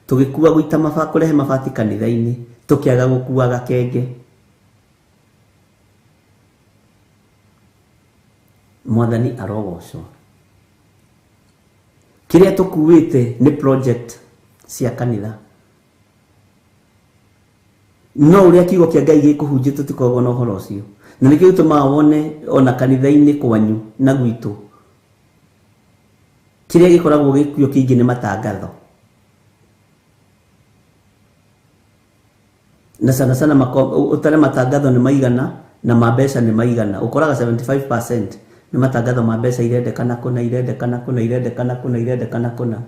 tũgĩkua gũita kũrehe mabati kanitha-inĩ, tũkĩaga gũkua gakenge. Mwathani arogocwo. Kĩrĩa tũkuĩte nĩ project cia kanitha. No ũrĩa kiugo kĩa Ngai gĩkũhunjia tũtikoragwo na ũhoro ũcio. Na nĩkĩo gĩtũmaga wone ona kanitha-inĩ kwanyu na gwitũ kĩrĩa gĩkoragwo gĩkuo kĩingĩ nĩ matangatho. Na sana sana ũtare matangatho nĩ maigana na ma mbeca nĩ maigana. Ũkoraga 75% nĩ matangatho ma mbeca irendekana kũna, irendekana kũna, irendekana kũna, irendekana kũna.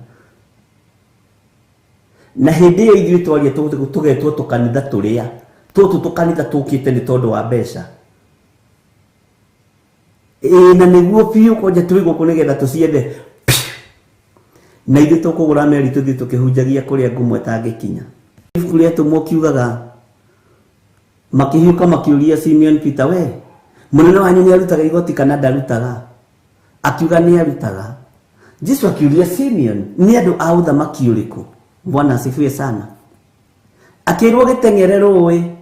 Na hĩndĩ ĩyo ithuĩ twaria tũgetwo tũkanitha tũrĩa tũtũ tũkanitha tũkĩte nĩ tondũ wa mbeca. Ĩĩ na nĩguo biũ kwanja twĩ gũkũ nĩgetha tũciethe. Na ithuĩ tũkũgũra meri tũthiĩ tũkĩhunjagia kũrĩa ngumo ĩtangĩkinya. Ibuku rĩa Atũmwo kiugaga makĩhiũka makĩũria Simeon Peter, we mũnene wanyu nĩ arutaga igoti kana ndarutaga? Akiuga nĩ arutaga. Jesu akiuria Simeon, nĩ andũ a ũthamaki ũrĩkũ? Bwana asifiwe sana. Akĩrwo gĩteng'ere rũĩ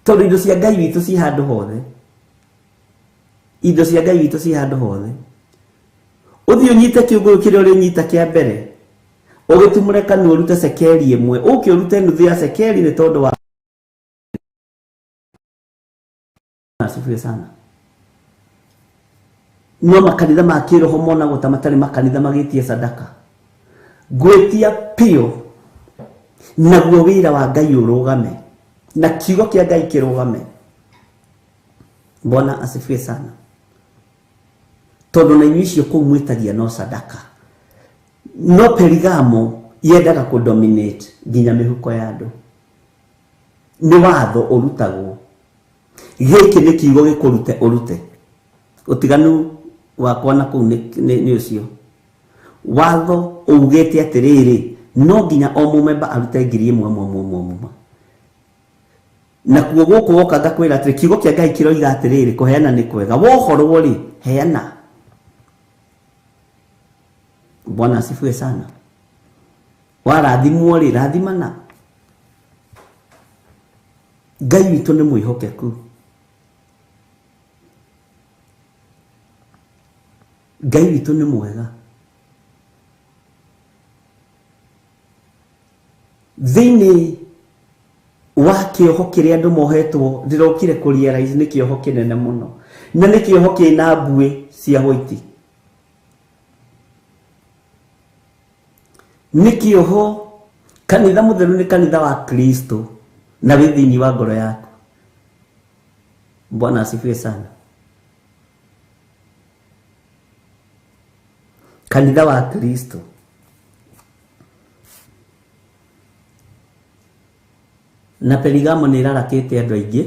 tondũ indo cia Ngai witũ ci handũ hothe. Indo cia Ngai witũ ci handũ hothe. Ũthiĩ ũnyite kĩũngũyũ kĩrĩa ũrĩnyita kĩa mbere, ũgĩtumũre kanua ũrute cekeri ĩmwe, ũke ũrute nuthu ya cekeri nĩ tondũ wa asifiwe sana. No makanitha ma kĩroho monagwo ta matarĩ makanitha magĩtie sadaka. Ngwĩtia piũ naguo wĩra wa Ngai ũrũgame na kiugo kĩa Ngai kĩrũgame. Bwana asifiwe sana. Tondũ na inyuĩ icio kũu mwĩtagia no sadaka. No Perigamo yendaga kũ dominate nginya mĩhuko ya andũ. Nĩ watho ũrutagwo. Gĩkĩ nĩ kiugo gĩkũrute ũrute. Ũtiganu wakwa na kũu nĩ ũcio. Watho ugĩte atĩrĩrĩ, no nginya o mũmemba arute 1000 mwe. Na kuo gũkũ woka ngakwĩra atĩrĩ, kiugo kĩa Ngai kĩroiga atĩrĩrĩ, kũheana nĩ kwega. Wohorwo rĩ, heana. Bwana asifiwe sana. Warathimwo rĩ, rathimana. Ngai witũ nĩ mwĩhokeku. Ngai witũ nĩ mwega. Thĩinĩ wa kĩoho kĩrĩa andũ mohetwo ndĩrokire kũ realize nĩ kĩoho kĩnene mũno. Na nĩ kĩoho kĩna mbuĩ cia hwaiti. Nĩ kĩoho kanitha mũtheru nĩ kanitha wa Kristo na wĩ thĩinĩ wa ngoro yaku. Bwana asifiwe sana. Kanitha wa Kristo. Na Perigamo nĩ ĩrarakĩte andũ aingĩ,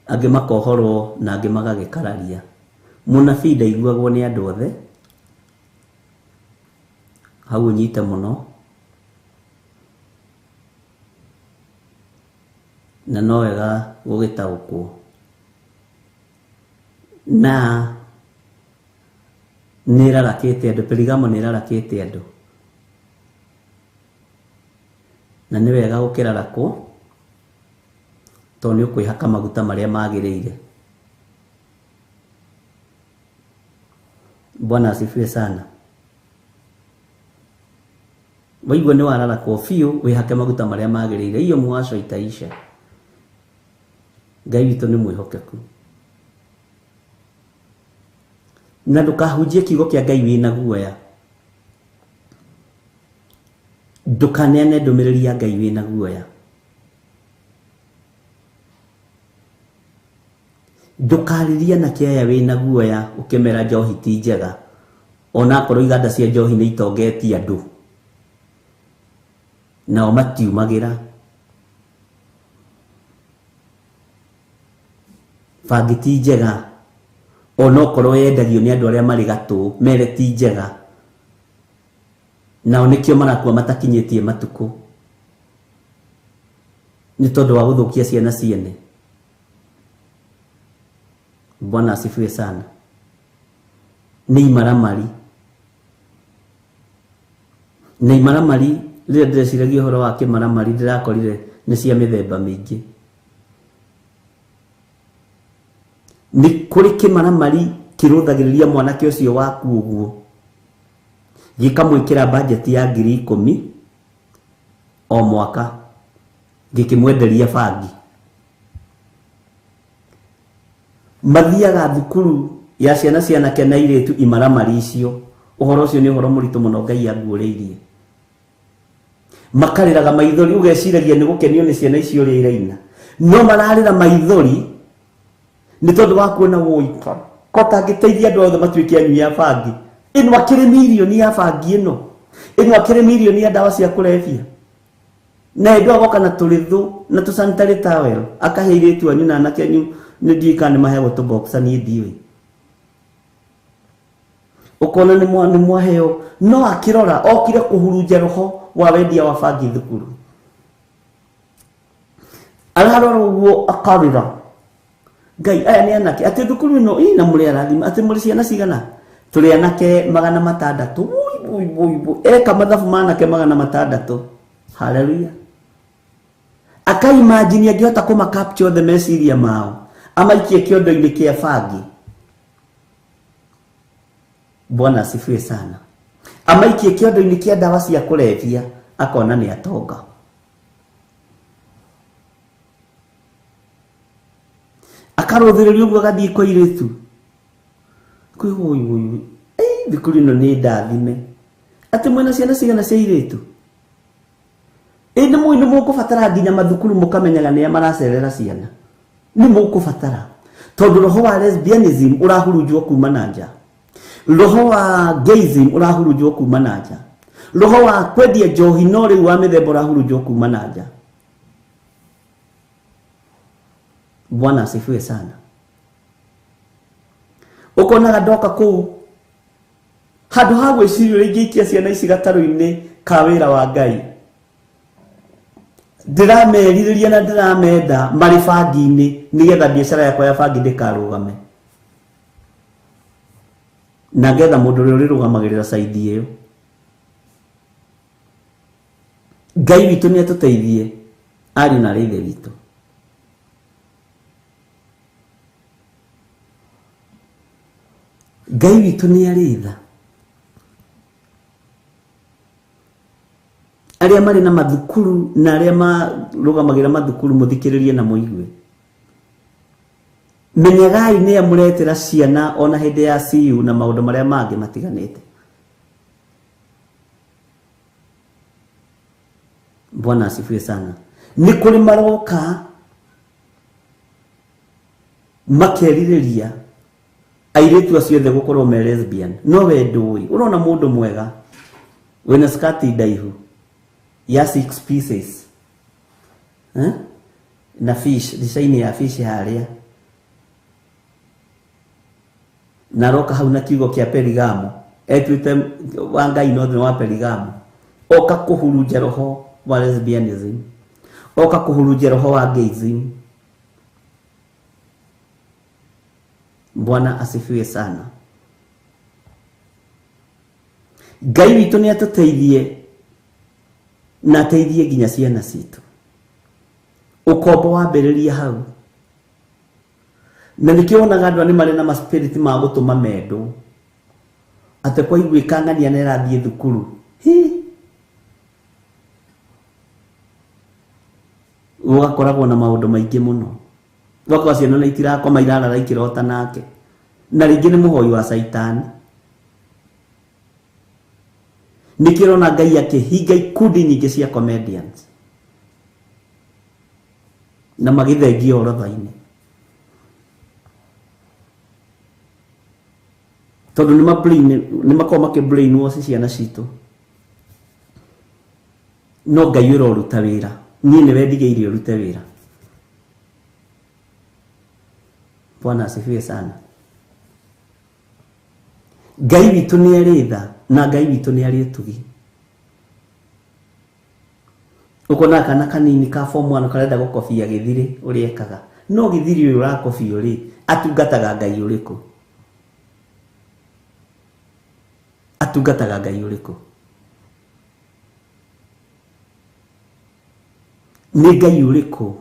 angĩ makohorwo na angĩ magagĩkararia. Mũnabii ndaiguagwo nĩ andũ othe. Hau ũnyite mũno. Na no wega gũgĩtaũkwo. Na nĩ ĩrarakĩte andũ, Perigamo nĩ ĩrarakĩte andũ. Na nĩ wega gũkĩrarakwo tondũ nĩ ũkwĩhaka maguta marĩa magĩrĩire. Bwana asifiwe sana. Waigua nĩ wararakwo biũ, wĩhake maguta marĩa magĩrĩire, iyo muwaco itaisha. Ngai witũ nĩ mwĩhokeku. Na ndũkahunjie kiugo kĩa Ngai wĩna guoya. Ndũkaneane ndũmĩrĩri ya Ngai wĩna guoya. Ndũkarĩrie anake aya wĩna guoya ũkĩmera njohi ti njega, onakorwo iganda cia njohi nĩ itongetie andũ, nao matiumagĩra. Bangi ti njega, onokorwo yendagio nĩ andũ arĩa marĩ gatũ, mere ti njega, nao nĩkĩo marakua matakinyĩtie matukũ, nĩ tondũ wa gũthũkia ciana ciene. Bwana asifiwe sana. Nĩ imaramari. Na imaramari rĩrĩa ndĩreciragia ũhoro wa kĩmaramari ndĩrakorire nĩ cia mĩthemba mĩingĩ. Nĩ kũrĩ kĩmaramari kĩrũthagĩrĩria mwanake ũcio waku ũguo, gĩkamwĩkĩra bajeti ya 10,000 o mwaka, gĩkĩmwenderia bangi. Mathiaga thukuru ya ciana cia anake na airĩtu imaramari icio. Ũhoro ũcio nĩ ũhoro mũritũ mũno Ngai anguũrĩirie. Makarĩraga maithori, ũgeciragia nĩ gũkenio nĩ ciana icio ũrĩa iraina, no mararĩra maithori nĩ tondũ wa kuona wũika ko tangĩteithia andũ othe matuĩke anyui a bangi. Ĩno akĩrĩ mirioni ya bangi ĩno, ĩno akĩrĩ mirioni ya ndawa cia kũrebia. Na hĩndĩ ĩyo agoka na tũrĩthũ na tũ sanitary towel akahe airĩtu anyu na anake anyu, nĩ ndiũĩ kana nĩ maheagwo tũ boxer, niĩ ndiũĩ. Ũkona nĩ mwaheo, no akĩrora okire kũhurunja roho wa wendia wa bangi thukuru. Ararora ũguo akarĩra, Ngai aya nĩ anake atĩ thukuru ĩno ĩna mũrĩ arathima, atĩ mũrĩ ciana cigana? Tũrĩ anake 600. Wui, wui, wui. Eka mathabu ma anake 600. Haleluya. Akaimagine angĩhota kũma capture the meciria mao, amaikie kĩondo-inĩ kĩa bangi. Bwana asifiwe sana. Amaikie kĩondo-inĩ kĩa ndawa cia kũrebia, akona nĩ atonga. Akarũthĩrĩria ũguo agathiĩ kwa airĩtu, kwĩ woi woi, thukuru ĩno nĩ ndathime, atĩ mwĩna ciana cigana cia airĩtu? Ĩ nĩ mũĩ nĩ mũkũbatara nginya mathukuru mũkamenyaga nĩa maracerera ciana. Nĩ mũkũbatara, tondũ roho wa lesbianism ũrahurunjwo kuma na nja, roho wa gayism ũrahurunjwo kuma na nja, roho wa kwendia njohi no rĩu wa mĩthemba ũrahurunjwo kuma na nja. Bwana asifiwe sana. Ũkonaga ndoka kũu, handũ ha gwĩciria ũrĩa ingĩikia ciana ici gatarũ-inĩ ka wĩra wa Ngai, ndĩramerirĩria na ndĩramenda marĩ bangi-inĩ nĩgetha biacara yakwa ya bangi ndĩkarũgame, na ngetha mũndũ ũrĩa ũrĩrũgamagĩrĩra saidi ĩyo. Ngai witũ nĩ atũteithie, ariũ na aarĩ a Ithe witũ. Ngai witũ nĩ arĩ tha. Arĩa marĩ na mathukuru na arĩa marũgamagĩra mathukuru, mũthikĩrĩrie na mũigue. Menyagai nĩa mũretĩra ciana ona hĩndĩ ya CU na maũndũ marĩa mangĩ matiganĩte. Bwana asifiwe sana. Nĩ kũrĩ maroka makerirĩria airĩtu acio othe gũkorwo me lesbian, no we ndũĩ. Ũrona mũndũ mwega wĩna skati ndaihu ya 6 pieces, na fish design ya fish harĩa, na roka hau na kiugo kĩa Perigamo, etuĩte wa Ngai no thĩ wa Perigamo, oka kũhurunja roho wa lesbianism, oka kũhurunja roho wa gayism. Bwana asifiwe sana. Ngai witũ nĩ atũteithie Na ateithie nginya ciana citũ. Ũkombo wambĩrĩria hau. Na nĩkĩo wonaga andũ nĩ marĩ na maspiriti ma gũtũma mendwo. Atĩ kwaiguĩka ng'ania nĩ ĩrathiĩ thukuru. Hi! Ũgakoragwo na maũndũ maingĩ mũno. Ũgakora ciana na itirakoma irarara ikĩrota nake. Na rĩngĩ nĩ mũhoi wa caitani. Nĩkĩo ũrona Ngai akĩhinga ikundi nyingĩ cia comedians. Na magĩthengia orotha-inĩ. Tondũ nĩ makoragwo makĩ brainwash ciana citũ. No Ngai ũroruta wĩra. Niĩ nĩwe ndigĩire ũrute wĩra. Bwana asifiwe sana. Ngai witũ nĩ arĩ tha na Ngai witũ nĩ arĩ ũtugi. Ũkona kana kanini ka form 1 karenda gũkobia gĩthirĩ ũrĩa ekaga. No gĩthirĩ ũyũ ũrakobio rĩ, atungataga Ngai ũrĩkũ? Atungataga Ngai ũrĩkũ? Nĩ Ngai ũrĩkũ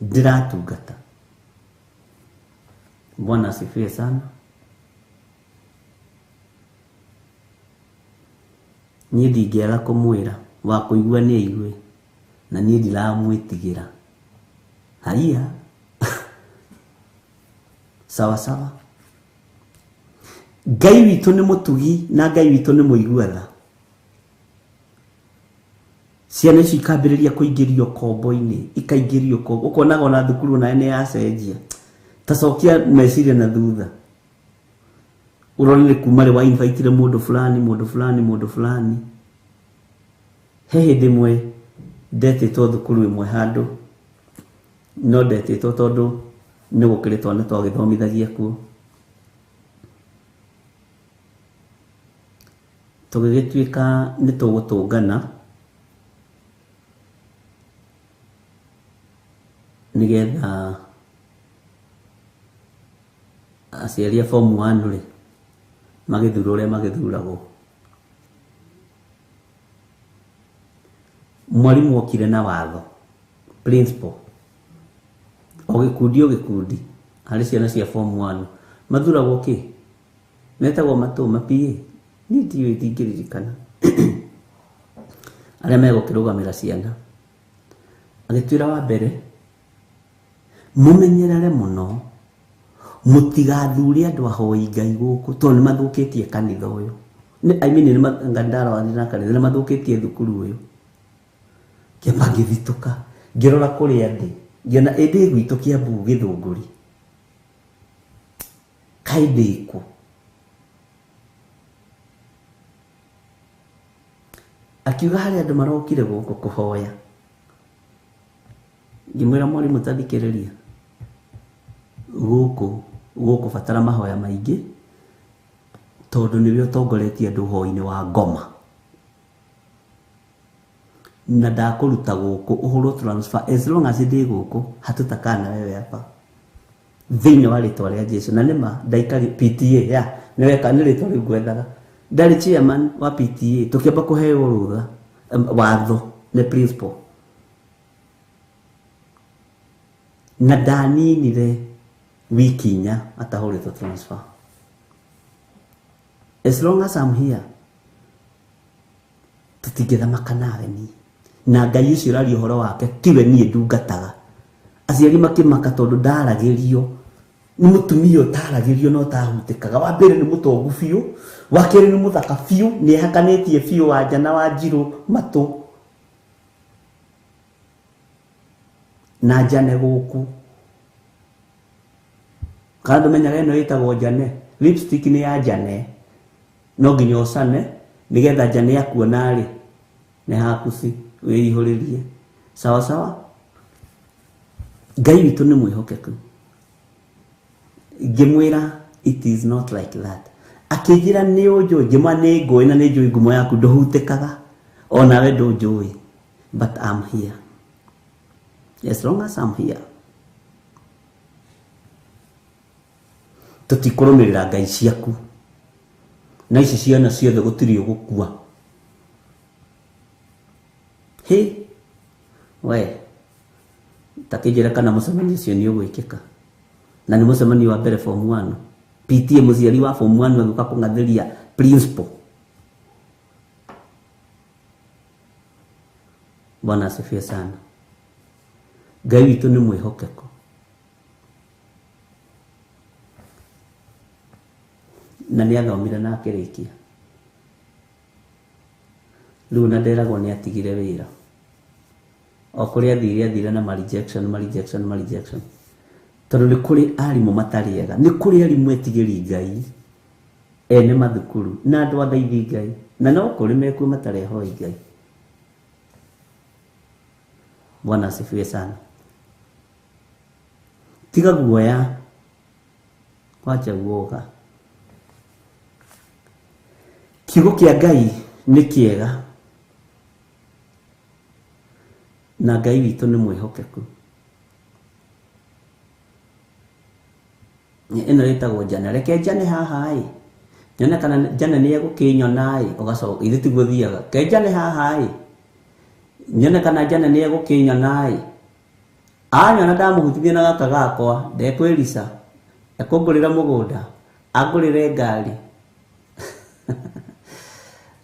ndĩratungata? Bwana asifiwe sana. Niĩ ndingĩaga kũmwĩra wa kũigua nĩ aigue na niĩ ndiramwĩtigĩra. Haiya. Sawa sawa. Ngai witũ nĩ mũtugi na Ngai witũ nĩ mũigua tha. Ciana ici ikambĩrĩria kũingĩrio kombo-inĩ, ikaingĩrio kombo. Ũkonaga ona thukuru nayo nĩ yacenjia. Ta cokia meciria na thutha. Ũrore nĩ kuma rĩ wa invite-ire mũndũ fulani, mũndũ fulani, mũndũ fulani. He hĩndĩ ĩmwe ndetĩtwo thukuru ĩmwe handũ, no ndetĩtwo tondũ nĩ gũkĩrĩ twana twagĩthomithagia kuo. Tũgĩgĩtuĩka nĩ tũgũtũngana nĩgetha aciari a form 1 rĩ magĩthurwo ũrĩa magĩthuragwo. Mwarimũ okire na watho, principal, o gĩkundi o gĩkundi harĩ ciana cia form 1 mathuragwo kĩ? Metagwo matũ ma PA. Niĩ ndiũĩ, ndingĩririkana. Arĩa megũkĩrũgamĩra ciana. Agĩtwĩra wa mbere, mũmenyerere mũno mũtigathure andũ ahoi Ngai gũkũ tondũ nĩ mathũkĩtie kanitha ũyũ. I mean, nĩ ndarora na kanitha, nĩ mathũkĩtie thukuru ũyũ. Kĩamba ngĩthitũka, ngĩrora kũrĩa ndĩ, ngĩona ĩndĩ gwitũ Kĩambu Gĩthũngũri. Kaĩ ndĩ kũ? Akiuga harĩ andũ marokire gũkũ kũhoya. Ngĩmwĩra mwarimũ ta thikĩrĩria. Gũkũ gũkũbatara mahoya maingĩ tondũ nĩwe ũtongoretie andũ ũhoi-inĩ wa ngoma. Na ndakũruta gũkũ ũhũrwo transfer as long as ndĩ gũkũ hatutakaa na wewe hapa. Thĩinĩ wa rĩtwa rĩa Jesu. Na nĩma ndaikari PTA ya nĩweka nĩ rĩtwa rĩu ngwethaga. Ndarĩ chairman wa PTA tũkĩamba kũheo rũtha watho nĩ principal. Na ndaninire wiki inya atahũrĩtwo transfer. As long as I'm here tũtingĩthamaka nawe niĩ. Na Ngai ũcio ũraria ũhoro wake tiwe niĩ ndungataga. Aciari makĩmaka tondũ ndaragĩrio. Nĩ mũtumia ũtaragĩrio na ũtahutĩkaga. Wa mbere nĩ mũtongu biũ, wa kerĩ nĩ mũthaka biũ, nĩ ehakanĩtie biũ wanja na wanjirũ matũ. Na njane gũkũ. Kana ndũmenyaga ĩno ĩtagwo njane. Lipstick nĩ ya njane. No nginya ũcane nĩgetha njane akuona rĩ nĩ hakuci wĩihũrĩrie. Sawa sawa. Ngai witũ nĩ mwĩhokeku. Ngĩmwĩra it is not like that. Akĩnjĩra nĩ ũnjũĩ, ngĩmwĩra nĩ ngũĩ na nĩ njũĩ ngumo yaku ndũhutĩkaga. Onawe ndũnjũĩ. But I'm here. As long as I'm here. Tũtikũrũmĩrĩra ngai ciaku. Na ici ciana ciothe gũtirĩ ũgũkua. Hĩ we ta kĩnjĩre kana mũcemanio ũcio nĩ ũgwĩkĩka na nĩ mũcemanio wa mbere form 1 PTA mũciari wa form 1 agĩũka kũng'athĩria principal. Bwana asifiwe sana. Ngai witũ nĩ mwĩhokeku. Na nĩ athomire na akĩrĩkia. Rĩu na nderagwo nĩ atigire wĩra. O kũrĩa athire athire na ma rejection, ma rejection, ma rejection. Tondũ nĩ kũrĩ arimũ matarĩ ega, nĩ kũrĩ arimũ etigĩri Ngai, ene mathukuru, na andũ athaithi Ngai, na no kũrĩ mekuo matarĩ ahoi Ngai. Bwana asifiwe sana. Tiga guoya, wacha guoga. Kiugo kĩa Ngai nĩ kĩega na Ngai witũ nĩ mwĩhokeku. Ĩno ĩtagwo njane, reke njane haha ĩ, nyone kana njane nĩ egũkĩnyona ĩ, ũgacoka ithe tiguo thiaga, ke njane haha ĩ, nyone kana njane nĩ egũkĩnyona ĩ, anyona ndamũhutithia na gaka gakwa ndekwĩrica, ekũngũrĩra mũgũnda, angũrĩre ngari.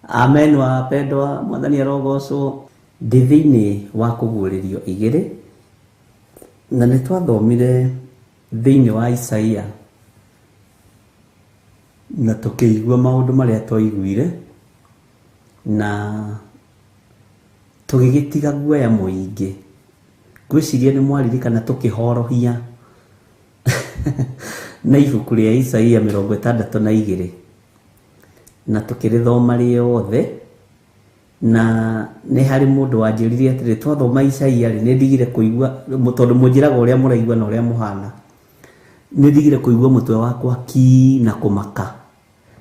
Amen wapendwa, mwathani arogocwo. Ndĩ thĩinĩ wa kũguũrĩrio igĩrĩ, na nĩ twathomire thĩinĩ wa Isaia na tũkĩigua maũndũ marĩa twaiguire, na tũgĩgĩtiga guoya mũingĩ. Ngwĩciria nĩ mwaririkana tũkĩhorohia na ibuku rĩa Isaia 62 na tũkĩrĩthoma rĩothe, na nĩ harĩ mũndũ wanjĩrire atĩrĩ, twathoma Isaia rĩ, nĩ ndigire kũigua, tondũ mũnjĩraga ũrĩa mũraigua na ũrĩa mũhana, nĩ ndigire kũigua mũtwe wakwa ki na kũmaka.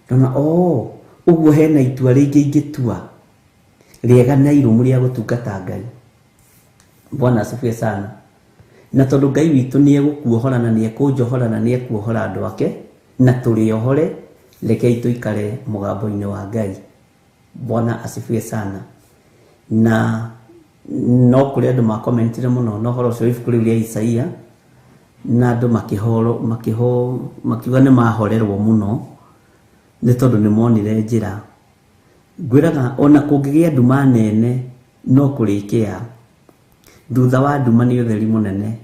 Ndona o ũguo hena itua rĩngĩ ingĩtua rĩega na irũmu rĩa gũtungata Ngai. Bwana asifiwe sana. Na tondũ Ngai witũ nĩ egũkuohora na nĩ ekũnjohora na nĩ ekuohora andũ ake, na tũrĩohore, rekei tũikare mũgambo-inĩ wa Ngai. Bwana asifiwe sana. Na no kũrĩ andũ makomentire mũno na ũhoro ũcio ibuku rĩu rĩa Isaia, na andũ makĩhoro makĩho makiuga nĩ mahorerwo mũno nĩ tondũ nĩ monire njĩra. Ngwĩraga ona kũngĩgĩa nduma nene no kũrĩkĩa, thutha wa nduma nĩ ũtheri mũnene.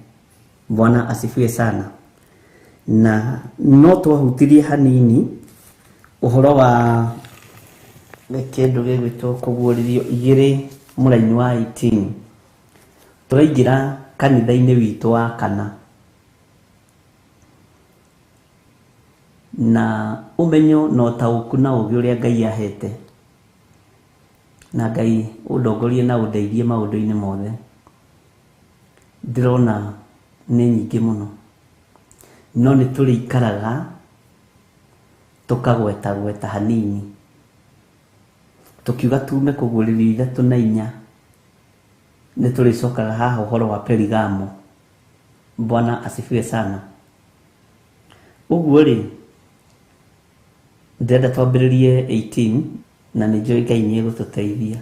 Bwana asifiwe sana. Na no twahutirie hanini ũhoro wa kĩndũ gĩgwĩtwo kũguũrĩrio igĩrĩ mũraini wa 18. Tũraingĩra kanitha-inĩ witũ wa kana, na ũmenyo na ũtaũku na ũũgĩ ũrĩa Ngai ahete, na Ngai ũndongorie na ũndeithie maũndũ-inĩ mothe, ndĩrona nĩ nyingĩ mũno, no nĩ tũrĩikaraga tũkagwetagweta hanini, tũkiuga tume kũguũrĩrio 3 na 4, nĩ tũrĩcokaga haha ũhoro wa Perigamo. Bwana asifiwe sana. Ũguo rĩ, ndĩrenda twambĩrĩrie 18 na nĩ njũĩ Ngai nĩ egũtũteithia.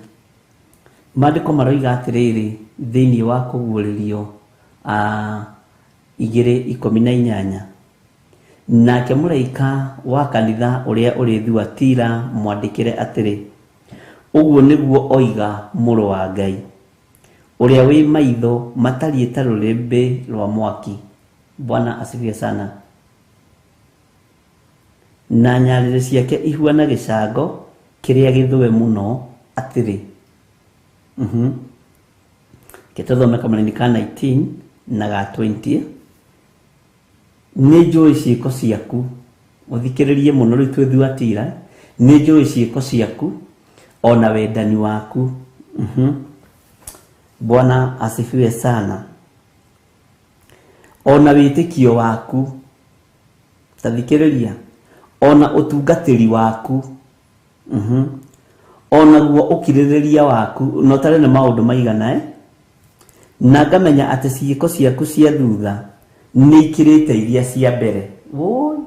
Maandĩko maroiga atĩrĩrĩ thĩinĩ wa kũguũrĩrio 2:18, nake mũraika wa kanitha ũrĩa ũrĩ Thuatira mwandĩkĩre atĩrĩ, ũguo nĩguo oiga mũrũ wa Ngai, ũrĩa wĩ maitho matariĩ ta rũrĩrĩmbĩ rwa mwaki. Bwana asifiwe sana. Na nyarĩrĩ ciake ihuana gĩcango kĩrĩa gĩthũe mũno atĩrĩ. Gĩtũthome kamũraini ka 19 na ga 20. Nĩ njũĩ ciĩko ciaku, ũthikĩrĩrie mũno rĩu twĩ Thuatira, nĩ njũĩ ciĩko ciaku ona wendani waku. Bwana asifiwe sana. Ona wĩtĩkio waku, ta thikĩrĩria, ona ũtungatĩri waku, ona guo ũkirĩrĩria waku, no tarĩ na maũndũ maigana, na ngamenya atĩ ciĩko ciaku cia thutha nĩ ikĩrĩte iria cia mbere. Woi,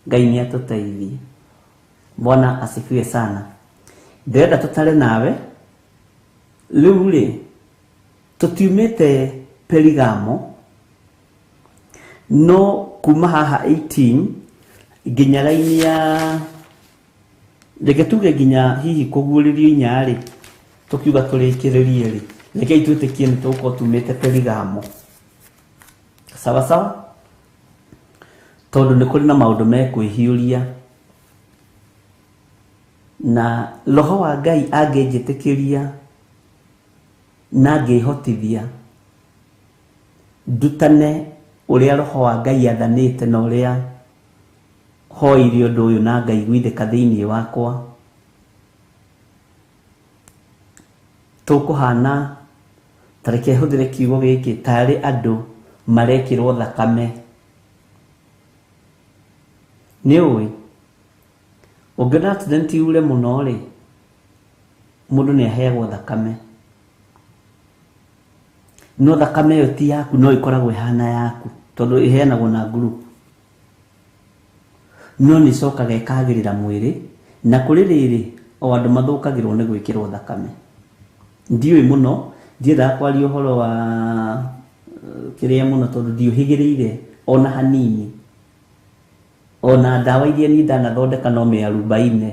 Ngai nĩ atũteithie. Bwana asifiwe sana. Ndĩrenda tũtare nawe Rĩu rĩ, tũtiumĩte Perigamo, no kuma haha 18 nginya raini ya reke tuge nginya hihi kũguũrĩrio inya rĩ, tũkiuga tũrĩkĩrĩrie rĩ, rekei twĩtĩkie nĩ tũgũkorwo tumĩte Perigamo. Sawa sawa, tondũ nĩ kũrĩ na maũndũ mekwĩhiũria na roho wa Ngai angĩnjĩtĩkĩria na angĩhotithia ndutane ũrĩa roho wa Ngai athanĩte na ũrĩa hoire ũndũ ũyũ na ngaiguithĩka thĩinĩ wakwa, tũkũhana ta reke hũthĩre kiugo gĩkĩ, tarĩ andũ marekĩrwo thakame. Nĩ ũĩ ũngĩona accident yure mũno rĩ, mũndũ nĩ aheagwo thakame, no thakame ĩyo ti yaku, no ĩkoragwo ĩhana yaku tondũ ĩheanagwo na group, no nĩ ĩcokaga ĩkagĩrĩra mwĩrĩ, na kũrĩ rĩrĩ o andũ mathũkagĩrwo nĩ gwĩkĩrwo thakame. Ndiũĩ mũno, ndiendaga kwaria ũhoro wa kĩrĩa mũno tondũ ndiũhĩgĩrĩire ona hanini. Ona ndawa iria niĩ ndanathondeka no mĩarubaine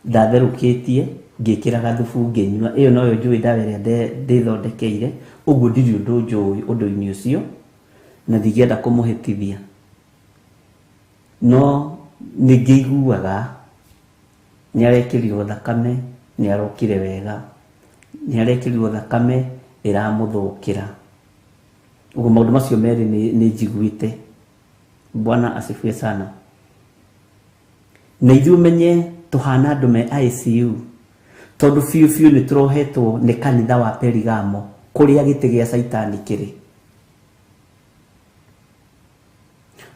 ndatherũkĩtie ngĩkĩra gathubu ngĩnyua, ĩyo noyo njũĩ ndawa ĩrĩa ndĩthondekeire, ũguo ndirĩ ũndũ njũĩ ũndũ-inĩ ũcio na ndingĩenda kũmũhĩtithia, no nĩngĩiguaga nĩarekĩrirwo thakame, nĩarokire wega, nĩarekĩrirwo thakame ĩramũthũkĩra. Ũguo maũndũ macio merĩ nĩ njiguĩte. Bwana asifiwe sana. Na ithuĩ ũmenye tũhana andũ me ICU, tondũ biũ biũ nĩ tũrohetwo nĩ kanitha wa Perigamo kũrĩa gĩtĩ gĩa Caitani kĩrĩ.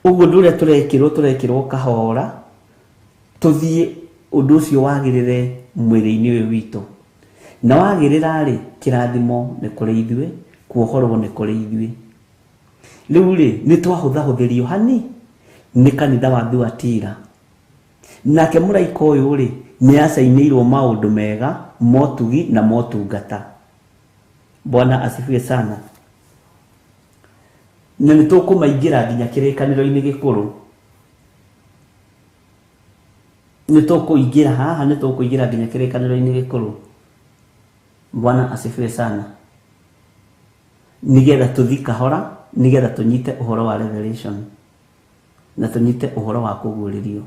Ũguo ũndũ ũrĩa tũrekĩrwo kahora tũthiĩ ũndũ ũcio wagĩrĩre mwĩrĩ-inĩ ũyũ witũ, na wagĩrĩra rĩ, kĩrathimo nĩ kũrĩ ithuĩ, kuohorwo nĩ kũrĩ ithuĩ. Rĩu rĩ, nĩ twahũthahũthĩrio hani nĩ kanitha wa Thuatira. Nake mũraika ũyũ rĩ, nĩ acainĩirwo maũndũ mega, motugi na motungata. Bwana asifiwe sana. Na nĩ tũkũmaingĩra nginya kĩrĩkanĩro-inĩ gĩkũrũ. Nĩ tũkũingĩra haha, nĩ tũkũingĩra nginya kĩrĩkanĩro-inĩ gĩkũrũ. Bwana asifiwe sana. Nĩgetha tũthi kahora, nĩgetha tũnyite ũhoro wa revelation na tũnyite ũhoro wa kũguũrĩrio.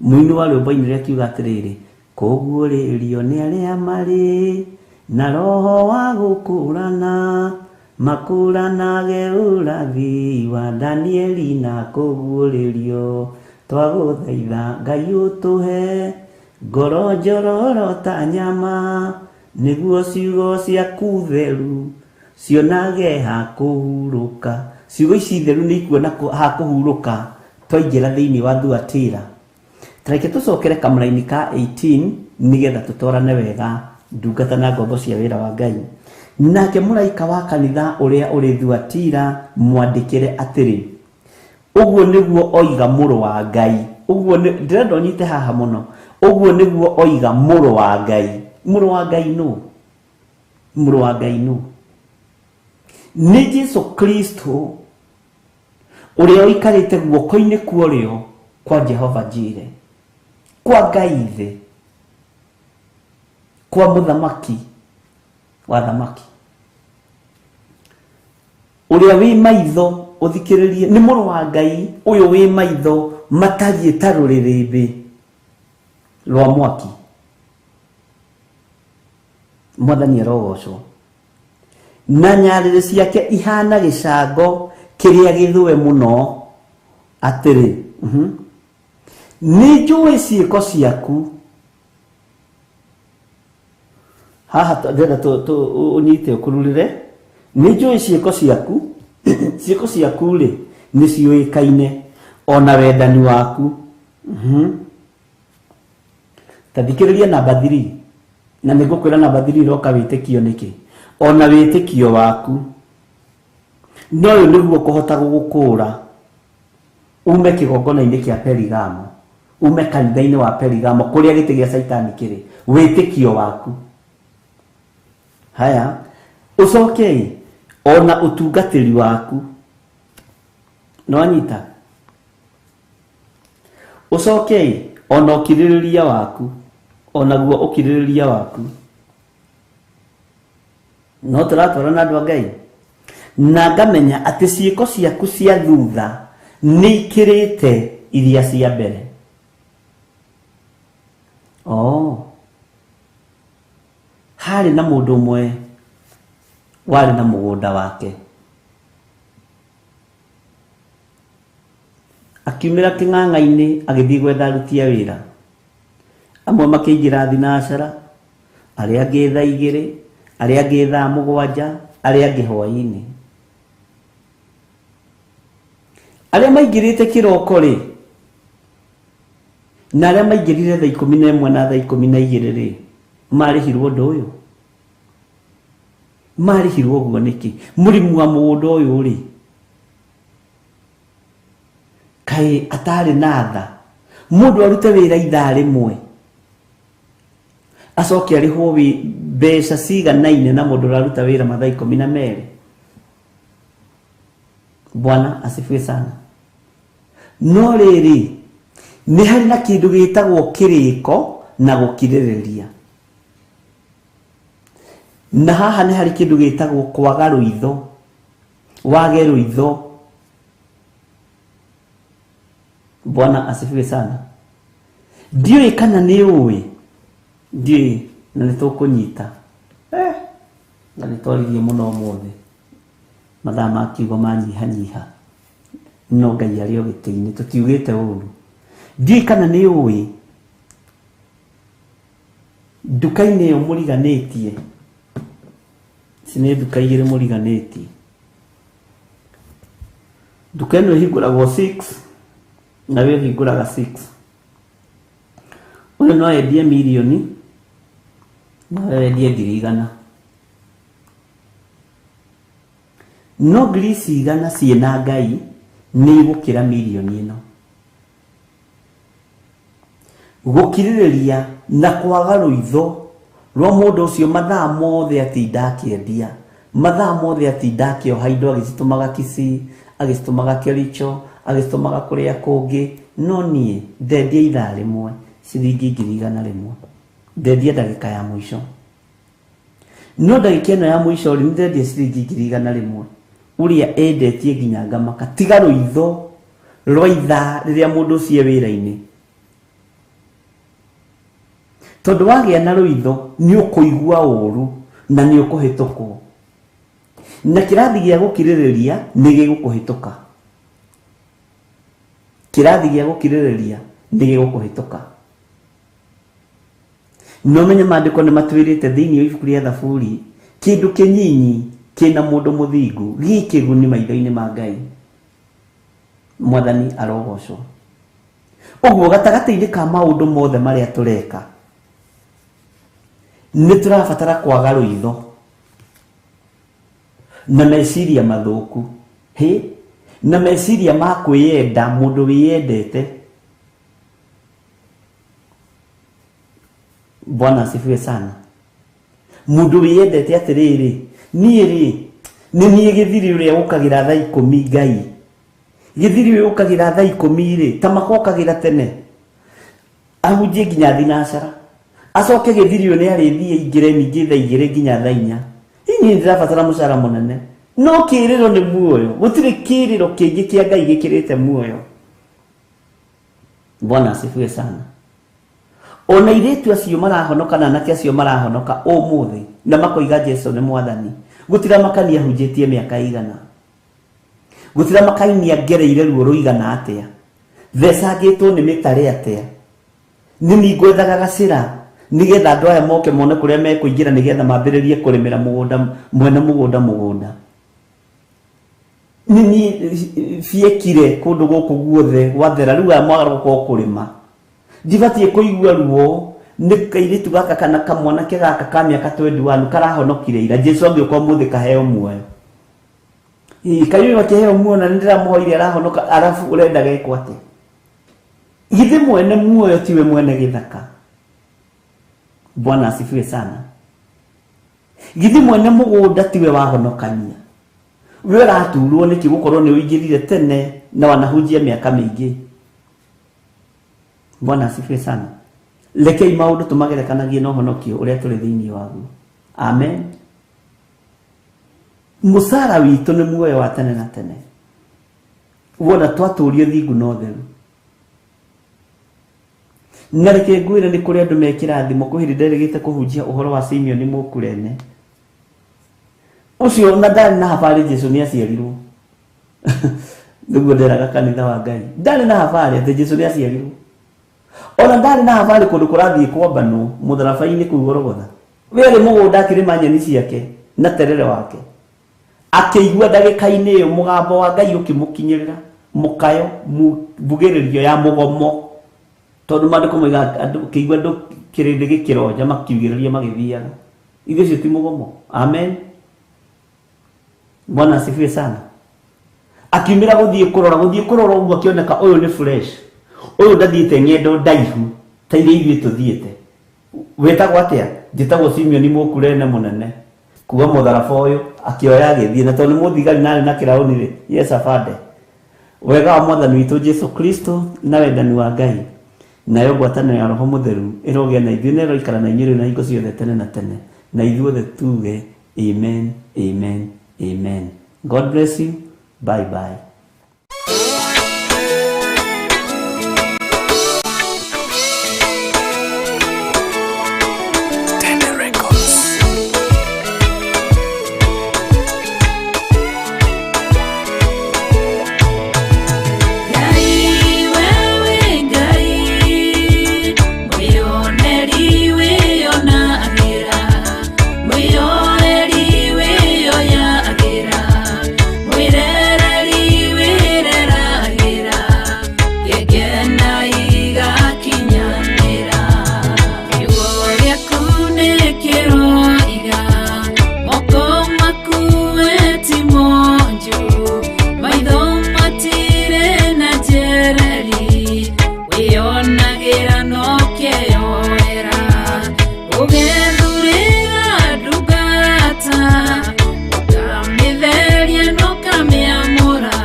Mũini wa rwĩmbo ainire akiuga atĩrĩrĩ, kũguũrĩrio nĩ arĩa marĩ na roho wa gũkũrana, makũranage ũrathi wa Danieli na kũguũrĩrio. Twagũthaitha Ngai ũtũhe ngoro njororo ta nyama, nĩguo ciugo ciaku theru cionage ha kũhurũka. Ciugo ici theru nĩ ikuona ha kũhurũka twaingĩra thĩinĩ wa Thuatira. Tareke tũcokere kamũraini ka 18 nĩgetha tũtwarane wega ndungata na ngombo cia wĩra wa Ngai. Nake mũraika wa kanitha ũrĩa ũrĩ Thuatira mwandĩkĩre atĩrĩ, ũguo nĩguo oiga mũrũ wa Ngai. Ũguo ndĩrenda ũnyite haha mũno. Ũguo nĩguo oiga mũrũ wa Ngai. Mũrũ wa Ngai nũ? Mũrũ wa Ngai nũ? Nĩ Jesu Kristo ũrĩa ũikarĩte guoko-inĩ kwa ũrĩo kwa Jehova Jire, kwa Ngai Ithe, kwa mũthamaki wa thamaki, ũrĩa wĩ maitho ũthikĩrĩrie, nĩ mũrũ wa Ngai ũyũ wĩ maitho matariĩ ta rũrĩrĩmbĩ rwa mwaki. Mwathani arogocwo. Na nyarĩrĩ ciake ihana gĩcango kĩrĩa gĩthũe mũno. Atĩrĩ, nĩ njũĩ ciĩko ciaku. Haha ndĩrenda ũnyite ũkururĩre. Nĩ njũĩ ciĩko ciaku. Ciĩko ciaku rĩ, nĩ ciũĩkaine ona wendani waku. Ta thikĩrĩria namba 3. Na nĩ ngũkwĩra namba 3 ĩroka wĩtĩkio nĩkĩ? Ona wĩtĩkio waku. No ũyũ nĩguo kũhota gũgũkũra ume kĩgongona-inĩ kĩa Perigamo, ume kanitha-inĩ wa Perigamo kũrĩa gĩtĩ gĩa Caitani kĩrĩ. Wĩtĩkio waku. Haya, ũcoke ona ũtungatĩri waku. Nĩwanyita? Ũcoke ona ũkirĩrĩria waku, onaguo ũkirĩrĩria waku. No tũratwarana andũ a Ngai. Na ngamenya atĩ ciĩko ciaku cia thutha nĩ ikĩrĩte iria cia mbere. Oh. Harĩ na mũndũ ũmwe warĩ na mũgũnda wake. Akiumĩra kĩng'ang'a-inĩ agĩthiĩ gwetha aruti a wĩra. Amwe makĩingĩra thinacara, arĩa angĩ thaa 2, arĩa angĩ thaa 7, arĩa angĩ hwaĩ-inĩ. Arĩa maingĩrĩte kĩroko rĩ, na arĩa maingĩrire thaa 11 na thaa 12 rĩ, marĩhirwo ũndũ ũyũ. Marĩhirwo ũguo nĩkĩ? Mũrĩmi wa mũgũnda ũyũ rĩ, kaĩ atarĩ na tha? Mũndũ arute wĩra ithaa rĩmwe acoke arĩhwo mbeca ciganaine na mũndũ ũraruta wĩra mathaa 12. Bwana asifiwe sana. No rĩrĩ, nĩ harĩ na kĩndũ gĩtagwo kĩrĩko na gũkirĩrĩria. Na haha nĩ harĩ kĩndũ gĩtagwo kwaga rũitho, wage rũitho. Bwana asifiwe sana. Ndiũĩ kana nĩ ũĩ, ndiũĩ na nĩ tũkũnyita. Na nĩ twaririe mũno ũmũthĩ. Mathaa ma kiugo manyihanyiha. No Ngai arĩ o gĩtĩ-inĩ, tũtiugĩte ũru. Ndiũĩ kana nĩ ũĩ, nduka-inĩ ĩyo mũriganĩtie, ici nĩ nduka igĩrĩ mũriganĩtie. Nduka ĩno ĩhingũragwo 6 na we ũhingũraga 6. Ũyũ no endie mirioni, na we wendie 100,000. No 100,000 ciĩna Ngai nĩ igũkĩra mirioni ĩno. Gũkirĩrĩria na kwaga rũitho rwa mũndũ ũcio mathaa mothe atinda akĩendia, mathaa mothe atinda akĩoha indo agĩcitũmaga Kisii, agĩcitũmaga Kericho, agĩcitũmaga kũrĩa kũngĩ. No niĩ ndendia ithaa rĩmwe ciringi 100,000. Ndendia ndagĩka ya mũico. No ndagĩka ĩno ya mũico rĩ, nĩ ndendia ciringi 100,000. Ũrĩa endetie nginya ngamaka. Tiga rũitho rwa ithaa rĩrĩa mũndũ ũcio e wĩra-inĩ. Tondũ wagĩa na rũitho nĩ ũkũigua ũru na nĩ ũkũhĩtũkwo. Na kĩrathi gĩa gũkirĩrĩria nĩ gĩgũkũhĩtũka. Kĩrathi gĩa gũkirĩrĩria nĩ gĩgũkũhĩtũka. No menye maandĩko nĩ matwĩrĩte thĩinĩ wa ibuku rĩa Thaburi, kĩndũ kĩnyinyi kĩna mũndũ mũthingu gĩ kĩguni maitho-inĩ ma Ngai. Mwathani arogocwo. Ũguo gatagatĩ-inĩ ka maũndũ mothe marĩa tũreka, nĩ tũrabatara kwaga rũitho na meciria mathũku, hĩ, na meciria ma kwĩyenda, mũndũ wĩyendete. Bwana asifiwe sana. Mũndũ wĩyendete atĩrĩrĩ, niĩ rĩ, nĩ niĩ gĩthiri ũrĩa ũkagĩra thaa 10 Ngai. Gĩthiri ũyũ ũkagĩra thaa 10 rĩ, ta makokagĩra tene. Ahunjie nginya thinacara. Acoke gĩthiri ũyũ nĩ arĩthiĩ aingĩre ningĩ thaa 2 nginya thaa 4. Niĩ ndĩrabatara mũcara mũnene. No kĩrĩro nĩ muoyo. Gũtirĩ kĩrĩro kĩngĩ kĩa Ngai gĩkĩrĩte muoyo. Bwana asifiwe sana. Ona airĩtu acio marahonoka na anake acio marahonoka ũmũthĩ na makoiga Jesu nĩ mwathani, gũtiramakania ahunjĩtie mĩaka igana, gũtiramakania ngereire ruo rũigana atĩa, thecangĩtwo nĩ mĩtare atĩa, nĩ niĩ ngwethaga gacĩra nĩgetha andũ aya moke mone kũrĩa mekũingĩra nĩgetha mambĩrĩrie kũrĩmĩra mũgũnda, mwene mũgũnda mũgũnda. Nĩ niĩ biekire kũndũ gũkũ guothe gwathera, rĩu aya mwaga gũkorwo kũrĩma. Ndibatiĩ kũigua ruo nĩ kairĩtu gaka kana kamwanake gaka ka mĩaka 21 karahonokire ira. Jesu angĩũka ũmũthĩ kaheo muoyo. Ĩ, kaĩ ũyũ akĩheo muoyo na nĩ ndĩramũhoire arahonoka, arabu ũrenda gekwo atĩa? Githĩ mwene muoyo tiwe mwene gĩthaka? Bwana asifiwe sana. Githi mwene mũgũnda tiwe wahonokania. We ũraturwo nĩkĩ gũkorwo nĩ ũingĩrire tene na wanahunjia mĩaka mĩingĩ. Bwana asifiwe sana. Rekei maũndũ tũmagerekanagie na ũhonokio ũrĩa tũrĩ thĩinĩ waguo. Amen. Mũcara witũ nĩ muoyo wa tene na tene. Wona twatũrio thingu na ũtheru. Na reke ngwĩre nĩ kũrĩ andũ mekĩra thimo kwĩ hĩndĩ nderĩgĩte kũhunjia ũhoro wa Simeon Mũkurene. Ũcio na ndarĩ na habarĩ Jesu nĩ aciarirwo. Nĩguo nderaga kanitha wa Ngai. Ndarĩ na habarĩ atĩ Jesu nĩ aciarirwo. Ona ndarĩ na habarĩ kũndũ kũrathiĩ kwambanwo mũtharaba-inĩ kũu Golgotha. We arĩ mũgũnda akĩrĩma nyeni ciake na terere wake. Akĩigua ndagĩka-inĩ ĩyo mũgambo wa Ngai ũkĩmũkinyĩrĩra mũkayo mbugĩrĩrio ya mũgomo. Tondũ maandĩko moigaga andũ kĩigua andũ kĩrĩndĩ gĩkĩronja makiugĩrĩria magĩthiaga. Ithuĩ ũcio ti mũgomo. Amen. Bwana asifiwe sana. Akiumĩra gũthiĩ kũrora ũguo akĩoneka ũyũ nĩ fresh. Ũyũ ndathiĩte ng'endo ndaihu ta iria ithuĩ tũthiĩte. Wĩtagwo atĩa? Njĩtagwo Simeon Mũkurene mũnene. Kuga mũtharaba ũyũ akĩoya agĩthiĩ na tondũ nĩ mũthigari na arĩ na kĩraũni rĩ, yes afande. Wega wa Mwathani witũ Jesu Kristo na wendani wa Ngai nayo ngwatanĩro ya Roho Mũtheru ĩrogĩa na ithuĩ na ĩroikara na inyuĩ rĩu na hingo ciothe tene na tene. Na ithuothe tuge amen, amen, amen. God bless you. Bye bye. Ngai wewe Ngai mwĩoneri wĩonagĩra mwĩoeri wĩoyagĩra mwĩrereri wĩreragĩra gĩkena igakinyanĩra kiugo gĩaku nĩ kĩroiga moko maku we ti monju maitho matirĩ na njereri wĩonagĩra no kĩyoera ũgethurĩra ndungata ũkamĩtheria na ũkamĩamũra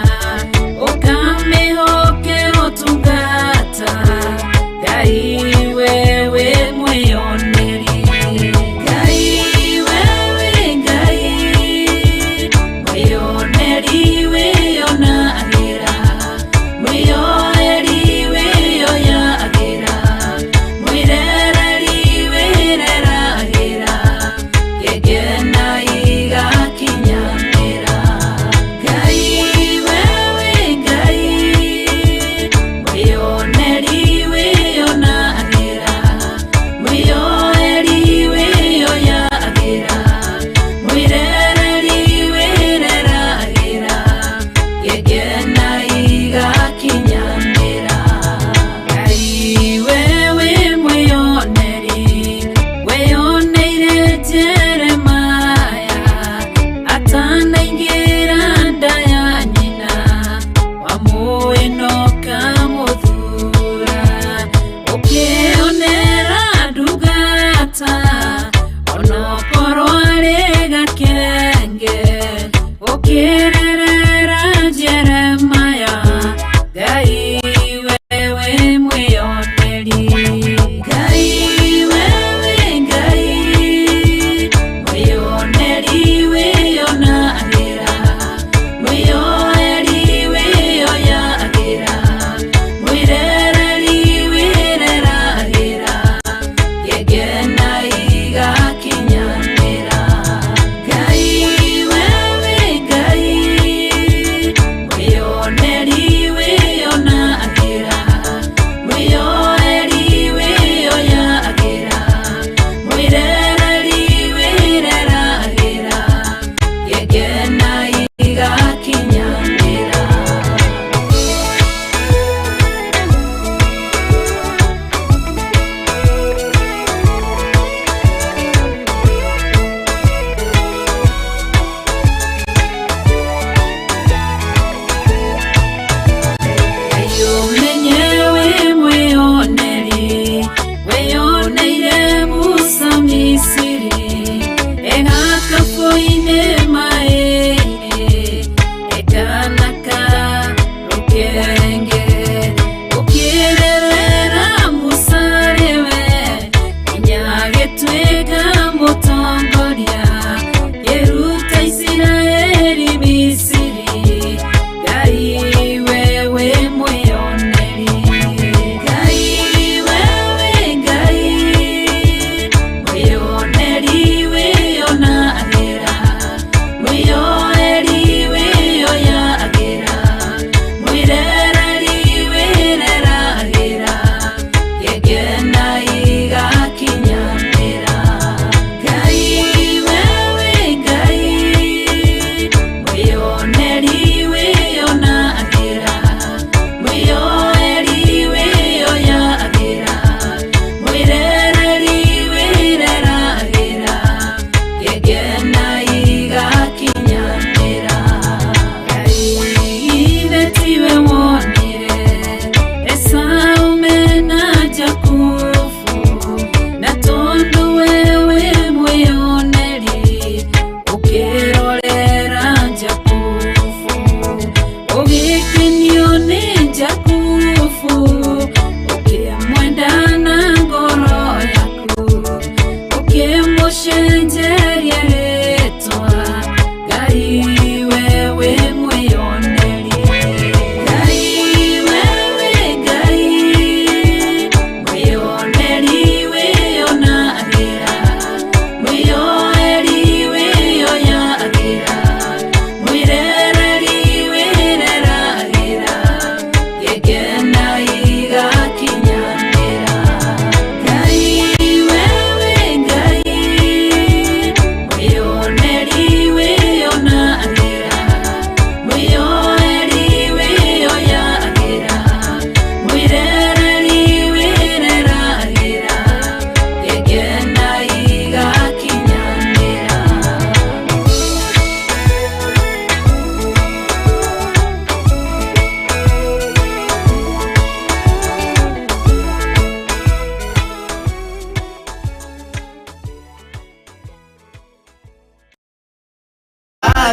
ũkamĩhokera ũtungata.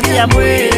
Gĩa mwĩrĩ.